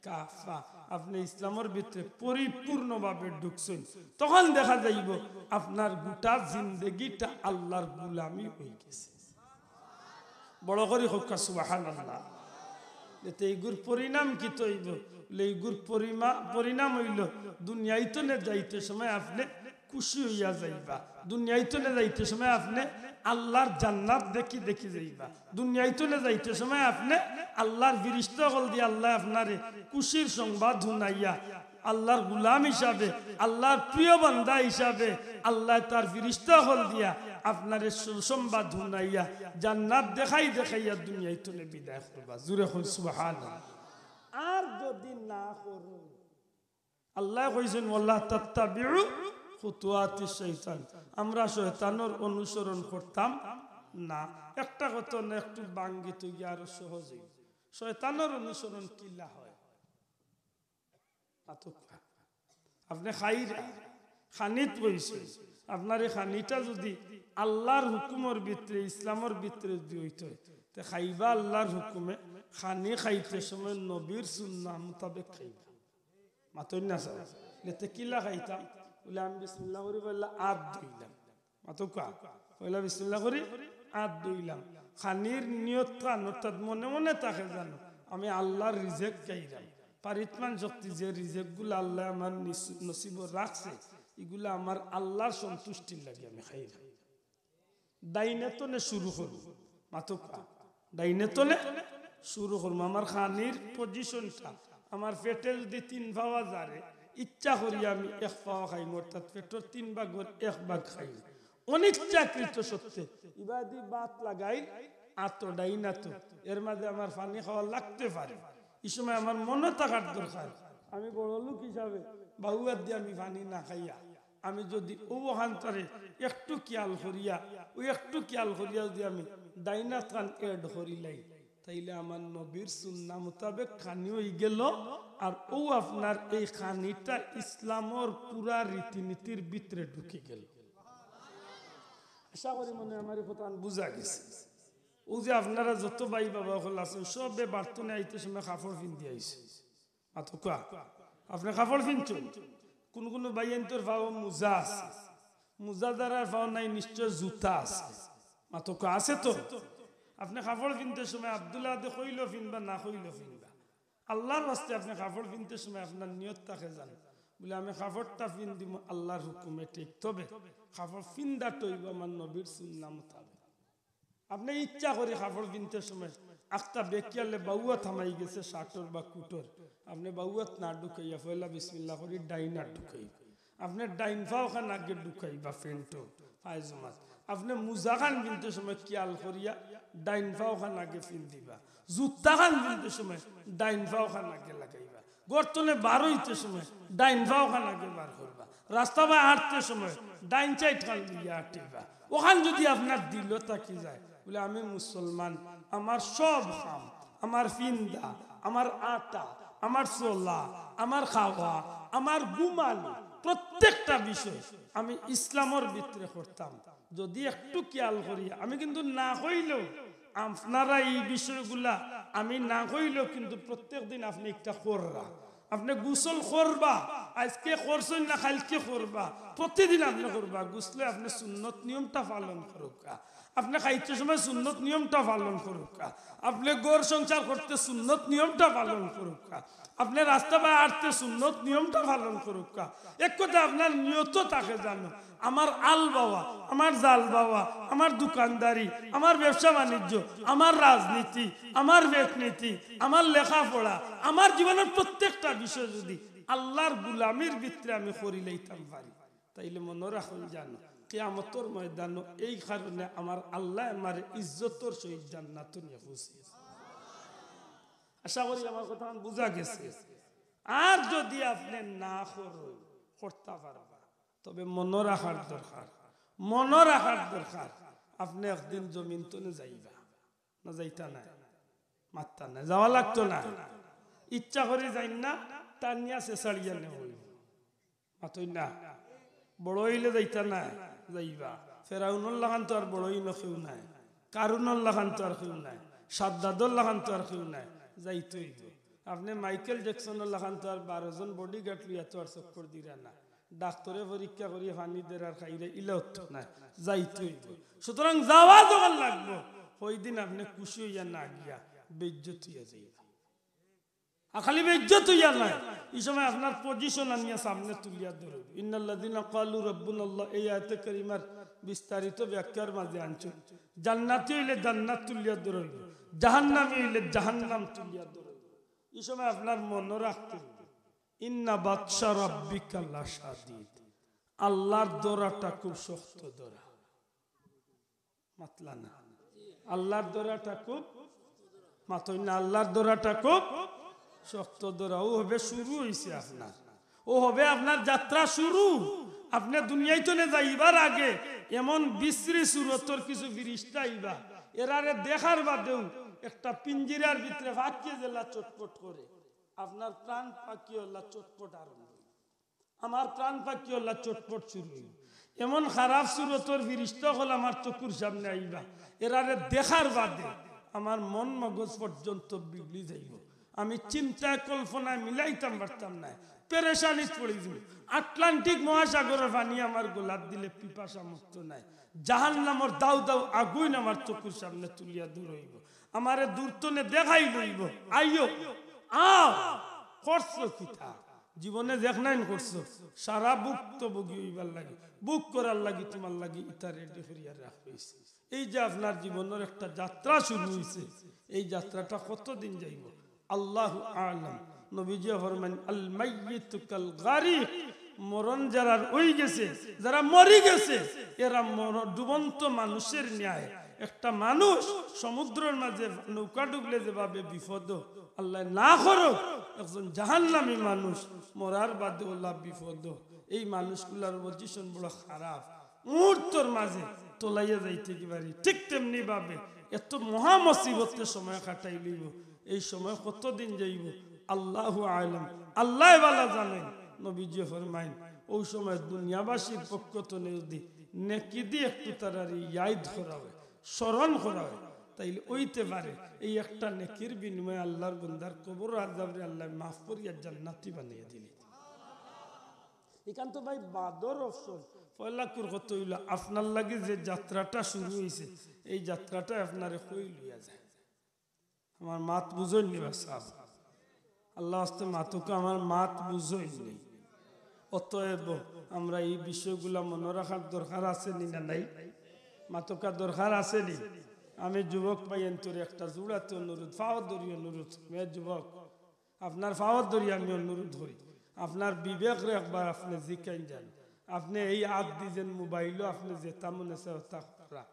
কাফা।" আপনে ইসলামর ভিতরে পরিপূর্ণভাবে ঢুকছইন, তখন দেখা যাইবো আপনার গোটা জিন্দেগিটা আল্লাহর গোলামি অইগেছে। বড় করি কউক্কা সুবহানাল্লাহ। এতে ইগুর পরিণাম কিতা অইবো? বলে, ইগুর পরিমা-, পরিণাম অইলো, দুনিয়া তনে যাইতে সময় আপনে খুশি অইয়া যাইবা, দুনিয়া তনে যাইতে সময় আপনে আল্লাহর জান্নাত দেখি দেখি যাইবা, দুনিয়া তনে যাইতে সময় আপনে আল্লাহর ফিরিস্তা অকল দিয়া আল্লায় আপনারে খুশির সংবাদ হুনাইয়া, আল্লাহর গোলাম হিসাবে, আল্লাহর প্রিয় বান্দা হিসাবে, আল্লায় তার ফিরিস্তা অকল দিয়া আপনারে সুসংবাদ হুনাইয়া, জান্নাত দেখাই দেখাইয়া দুনিয়া তনে বিদায় করবা। জুরে কইন সুবহানাল্লাহ। আর যদি না করো, আল্লায় কইছইন, "ওয়ালা তাত্তাবিউ খুতুওয়াতিশ শাইতান।" আমরা শয়তানর অনুসরণ করতাম না। একটা কথা না, একটু বাঙ্গি তুই আরো সহজ অইবো। শয়তানর অনুসরণ কিলা হয়? মাতউক্কা। আপনে খাইরা, খানিত বইছইন, আপনার এই খানিটা যদি আল্লাহর হুকুমর ভিতরে, ইসলামর ভিতরে যদি অইতো, তে খাইবা আল্লাহর হুকুমে, খানি খাইতে সময় নবীর সুন্নাহ মোতাবেক খাইবা। মাতইন না স্যার, লেতে কিলা খাইতাম? বলে, "আমি বিসমিল্লাহ করি পয়লা আত ধুইলাম।" মাতউক্কা, পয়লা বিসমিল্লাহ করি আত ধুইলাম। খানির নিয়ত খান, অর্থাৎ মনে মনে থাকে জানো, "আমি আল্লাহর রিজেক খাইরাম।" পারিতমান শক্তি যে রিজেকগুলা আল্লায় আমার নিস-, নসিবো রাখছে, ইগুলা আমার আল্লাহর সন্তুষ্টির লাগি আমি খাইরাম। ডাইনে তনে শুরু করমু। মাতউক্কা। ডাইনে তনে শুরু করমু। আমার খানির পজিশনটা, আমার পেটে যদি তিন পাওয়া যারে, ইচ্ছা করি আমি এক পাওয়া খাইমু, অর্থাৎ পেটর তিন ভাগর এক ভাগ খাইমু। অনিচ্ছাকৃত সত্ত্বে ইবাদি বাত লাগাই আতো, ডাইন আতো, এর মাঝে আমার পানি খাওয়া লাগতে পারে। এই সময় আমার মনো থাকার দরকার, আমি বড় লোক হিসাবে বাউয়াত দিয়া আমি পানি না খাইয়া আমি যদি অউ অখানটারে একটু খিয়াল করিয়া, অউ একটু খিয়াল করিয়া যদি আমি ডাইন আত খান add করিলাই, তাইলে আমার নবীর সুন্নাহ মোতাবেক খানি অইগেলো। আর অউ আপনার এই খানিটা ইসলামর পুরা রীতিনীতির ভিতরে ঢুকিগেলো। আশা করি মনে হয় আমার এই কথা বুঝা গেছে। অউ যে আপনারা যত ভাই বাবা অকল আছইন, সবে বাড়ি তনে আইতে সময় কাপড় পিন্দি আইছইন। মাতউক্কা। আপনে কাপড় পিনছইন? কুনু কুনু ভাইয়াইন্তর পাও মুজা আছে। মুজা যারার পাও নাই, নিশ্চয় জুতা আছে। মাতউক্কা, আছে তো? আপনে কাপড় পিনতে সময় আব্দুল্লাহ দে কইলো পিনবা না কইলো পিনবা? আল্লাহর ওয়াস্তে আপনে কাপড় পিনতে সময় আপনার নিয়ত থাকে জানো, বলে, "আমি কাপড়টা পিন্দিমু আল্লাহর হুকুমে ঠিক, তবে কাপড় পিন্দাটা অইবো আমার নবীর সুন্নাহ মোতাবেক।" আপনে ইচ্ছা করি কাপড় পিনতে সময় আখতা বেখিয়ালে বাউয়াত হামাই গেছে শার্টর বা কুটর, আপনে বাউয়াত না ঢুকাইয়া পয়লা বিসমিল্লাহ করি ডাইন আত ঢুকাইবা। আপনে ডাইন পাও খান আগে ঢুকাইবা প্যান্টো, পায়জামাত। আপনে মুজা খান পিনতে সময় খিয়াল করিয়া ডাইন পাও খান আগে পিন্দিবা। জুতা খান পিনতে সময় ডাইন পাও খান আগে লাগাইবা। ঘর তনে বার অইতে সময় ডাইন পাও খান আগে বার করবা। রাস্তা বায় আটতে সময় ডাইন সাইড খান দিয়া আটিবা। অখান যদি আপনার দিলো থাকি যায়, বলে, "আমি মুসলমান, আমার সব কাম, আমার পিন্দা, আমার আটা, আমার চলা, আমার খাওয়া, আমার ঘুমানি, প্রত্যেকটা বিষয় আমি ইসলামর ভিতরে করতাম।" যদি একটু খিয়াল করি, আমি কিন্তু না কইলেও, আপনারা এই বিষয়গুলা আমি না কইলেও কিন্তু প্রত্যেক দিন আপনে একটা কররা। আপনে গোসল করবা, আইজকে করছইন না কাইলকে করবা, প্রতিদিন আপনে করবা। গোসলে আপনে সুন্নত নিয়মটা পালন করউক্কা, আপনে খাইতে সময় সুন্নত নিয়মটা পালন করউক্কা, আপনে ঘর সংসার করতে সুন্নত নিয়মটা পালন করউক্কা, আপনে রাস্তা বায় আটতে সুন্নত নিয়মটা পালন করউক্কা। এক কথা আপনার নিয়ত থাকে জানো, আমার আল বাওয়া, আমার জাল বাওয়া, আমার দোকানদারি, আমার ব্যবসা বাণিজ্য, আমার রাজনীতি, আমার বেতনীতি, আমার লেখাপড়া, আমার জীবনের প্রত্যেকটা বিষয় যদি আল্লাহর গুলামির ভিতরে আমি করি লইতাম পারি, তাইলে মনো রাখইন জানো, কিয়ামতর ময়দানো এই কারণে আমার আল্লায় আমারে ইজ্জতর সহিত জান্নাতো নিয়া পৌঁছাইবা। আশা করি আমার কথা বুঝা গেছে। আর যদি আপনে না করইন, করতা পারবা, তবে মনো রাখার দরকার, মনো রাখার দরকার, আপনে একদিন জমিন তনে যাইবা, না যাইতা নায়? মাততা নায়, যাওয়া লাগতো না। ইচ্ছা করি যাইন না, টানিয়া ছেছাড়িয়া নেওয়া অইবো। মাতইন না। বড় অইলে যাইতা নায়, যাইবা। ফেরাউনর লাখান তো আর বড় অইন কেউ নাই, কারুনর লাখান তো আর কেউ নাই, সাদ্দাদর লাখান তো আর কেউ নাই, যাইতে অইবো। আপনে মাইকেল জ্যাকসনর লাখান তো আর বারো জন বডিগার্ড লইয়া তো আর চক্কর দিরা না। ডাক্তরে পরীক্ষা করিয়া পানি দের আর খাইরে ইলা অতো নায়, যাইতে অইবো। সুতরাং যাওয়া যখন লাগবো, ওই দিন আপনে খুশি অইয়া না গিয়া বেইজ্জত অইয়া যাইবা। আর খালি বেইজ্জত অইয়া নায়, ই সময় আপনার পজিশন আনিয়া সামনে তুলিয়া ধরইন। ইন্নাল্লাযীনা ক্বালু রাব্বুনাল্লাহ, এই আয়াতে কারিমার বিস্তারিত ব্যাখ্যার মাঝে আনছইন, জান্নাতি অইলে জান্নাত তুলিয়া ধরইন, জাহান্নামী অইলে জাহান্নাম তুলিয়া ধরইন। ই সময় আপনার মনো রাখতে অইবো, ইন্না বাতশা রাব্বিকা লাশাদীদ, আল্লাহর ধরাটা খুব শক্ত ধরা। মাতলা না। আল্লাহর ধরাটা খুব, মাতইন না, আল্লাহর ধরাটা খুব শক্ত ধরা। ও হবে শুরু অইছে আপনার, ও হবে আপনার যাত্রা শুরু। আপনে দুনিয়াইত তনে যাইবার আগে এমন বিশ্রী সুরতর কিছু ফিরিস্তা আইবা, এরারে দেখার বাদেউ একটা পিঞ্জিরার ভিতরে পাখিয়ে যেলা চটপট করে, আপনার প্রাণ পাখি অলা চটপট আরম্ভ অইবো। আমার প্রাণ পাখি অলা চটপট শুরু অইবো। এমন খারাপ সুরতর ফিরিস্তা অকল আমার চকুর সামনে আইবা, এরারে দেখার বাদে আমার মন মগজ পর্যন্ত বিগড়ি যাইবো। আমি চিন্তায় কল্পনায় মিলাইতাম পারতাম নায়, পেরেশানিত পড়ি যাইমু। আটলান্টিক মহাসাগরর পানি আমার গলাত দিলে পিপাসা মরতো নায়। জাহান্নামর দাউ দাউ আগুইন আমার চকুর সামনে তুলিয়া ধরইবো, আমারে দূর তনে দেখাই লইবো, আইও, আও, করছো কিতা? জীবনে যেখানাইন করছো, সারা ভুক্তভোগী অইবার লাগি, ভোগ করার লাগি তুমার লাগি ইতা রেডি করিয়া রাখা অইছে। এই যে আপনার জীবনর একটা যাত্রা শুরু অইছে, এই যাত্রাটা কতদিন যাইবো, আল্লাহু আ'লাম। নবীজি ফরমাইন, "আল মাইয়িতু কাল গারিক", মরণ যারার অই গেছে, যারা মরি গেছে, এরা মর-, ডুবন্ত মানুষের ন্যায়। একটা মানুষ সমুদ্রর মাঝে নৌকা ডুবলে যেভাবে বিপদ, আল্লায় না করউক, একজন জাহান্নামী মানুষ মরার বাদে অলা বিপদ। এই মানুষগুলার পজিশন বড় খারাপ। মুহূর্তর মাঝে তলাইয়া যাইতে কি পারি। ঠিক তেমনি ভাবে এত মহা মুসিবতে সময় কাটাই লইবো। এই সময় কতদিন যাইবো, আল্লাহু আ'লাম, আল্লায় ভালা জানইন। নবীজি ফরমাইন, অউ সময় দুনিয়াবাসীর পক্ষ তনে যদি নেকি দি একটু তারারে ইয়াদ করা অয়, স্মরণ করা অয়, তাইলে অইতে পারে এই একটা নেকির বিনিময়ে আল্লাহর বন্দার কবর আযাবরে আল্লায় মাফ করিয়া জান্নাতি বানাইয়া দিলে। ইখান তো ভাই বাদর অপশন। পয়লা কুর কথা অইলো, আপনার লাগি যে যাত্রাটা শুরু অইছে, এই যাত্রাটা আপনারে কই লইয়া যায়। আমার মাত বুঝইন নি বা সাব? আল্লাহ আস্তে মাতুকা, আমার মাত বুঝইন নি। অতএব আমরা এই বিষয়গুলা মনো রাখার দরকার আছে নি না নাই? মাতুকা দরকার আছে নি? আমি যুবক ভাইয়াইন্তরে একটা জুড়াতে অনুরোধ, পাও ধরি অনুরোধ, মে যুবক, আপনার পাও ধরি আমি অনুরোধ করি, আপনার বিবেকরে একবার আপনে জিকাইন যান। আপনে এই আত দি যেন মোবাইলো আপনে যেতা মনে চায় অতা কররা,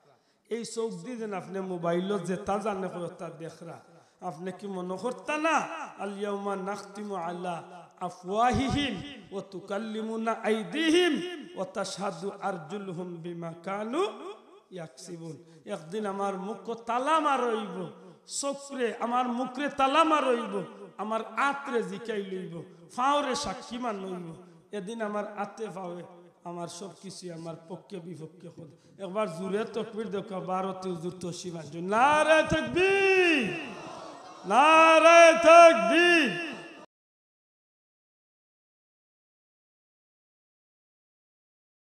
এই চউখ দি যেন আপনে মোবাইলো যেতা জানে কয় অতা দেখরা, আপনে কি মনো করতা না, "আল ইয়াউমা নাখতিমু আলা আফওয়াহিহিম ওয়া তুকাল্লিমুনা আইদিহিম ওয়া তাশহাদু আরজুলুহুম বিমা কানু ইয়াকসিবুন।" একদিন আমার মুখ তালা মারা অইবো, চউখরে, আমার মুখরে তালা মারা অইবো, আমার আতরে জিকাই লইবো, পাওরে সাক্ষী মানা অইবো। এদিন আমার আতে পাওয়ে আমার সব কিছু আমার পক্ষে বিপক্ষে খোদ। একবার জুরে তকবির দেউক্কা, বারোটি হুজুর তশরিফ আনছইন। নারায়ে তাকবীর, নারায়ে তাকবীর।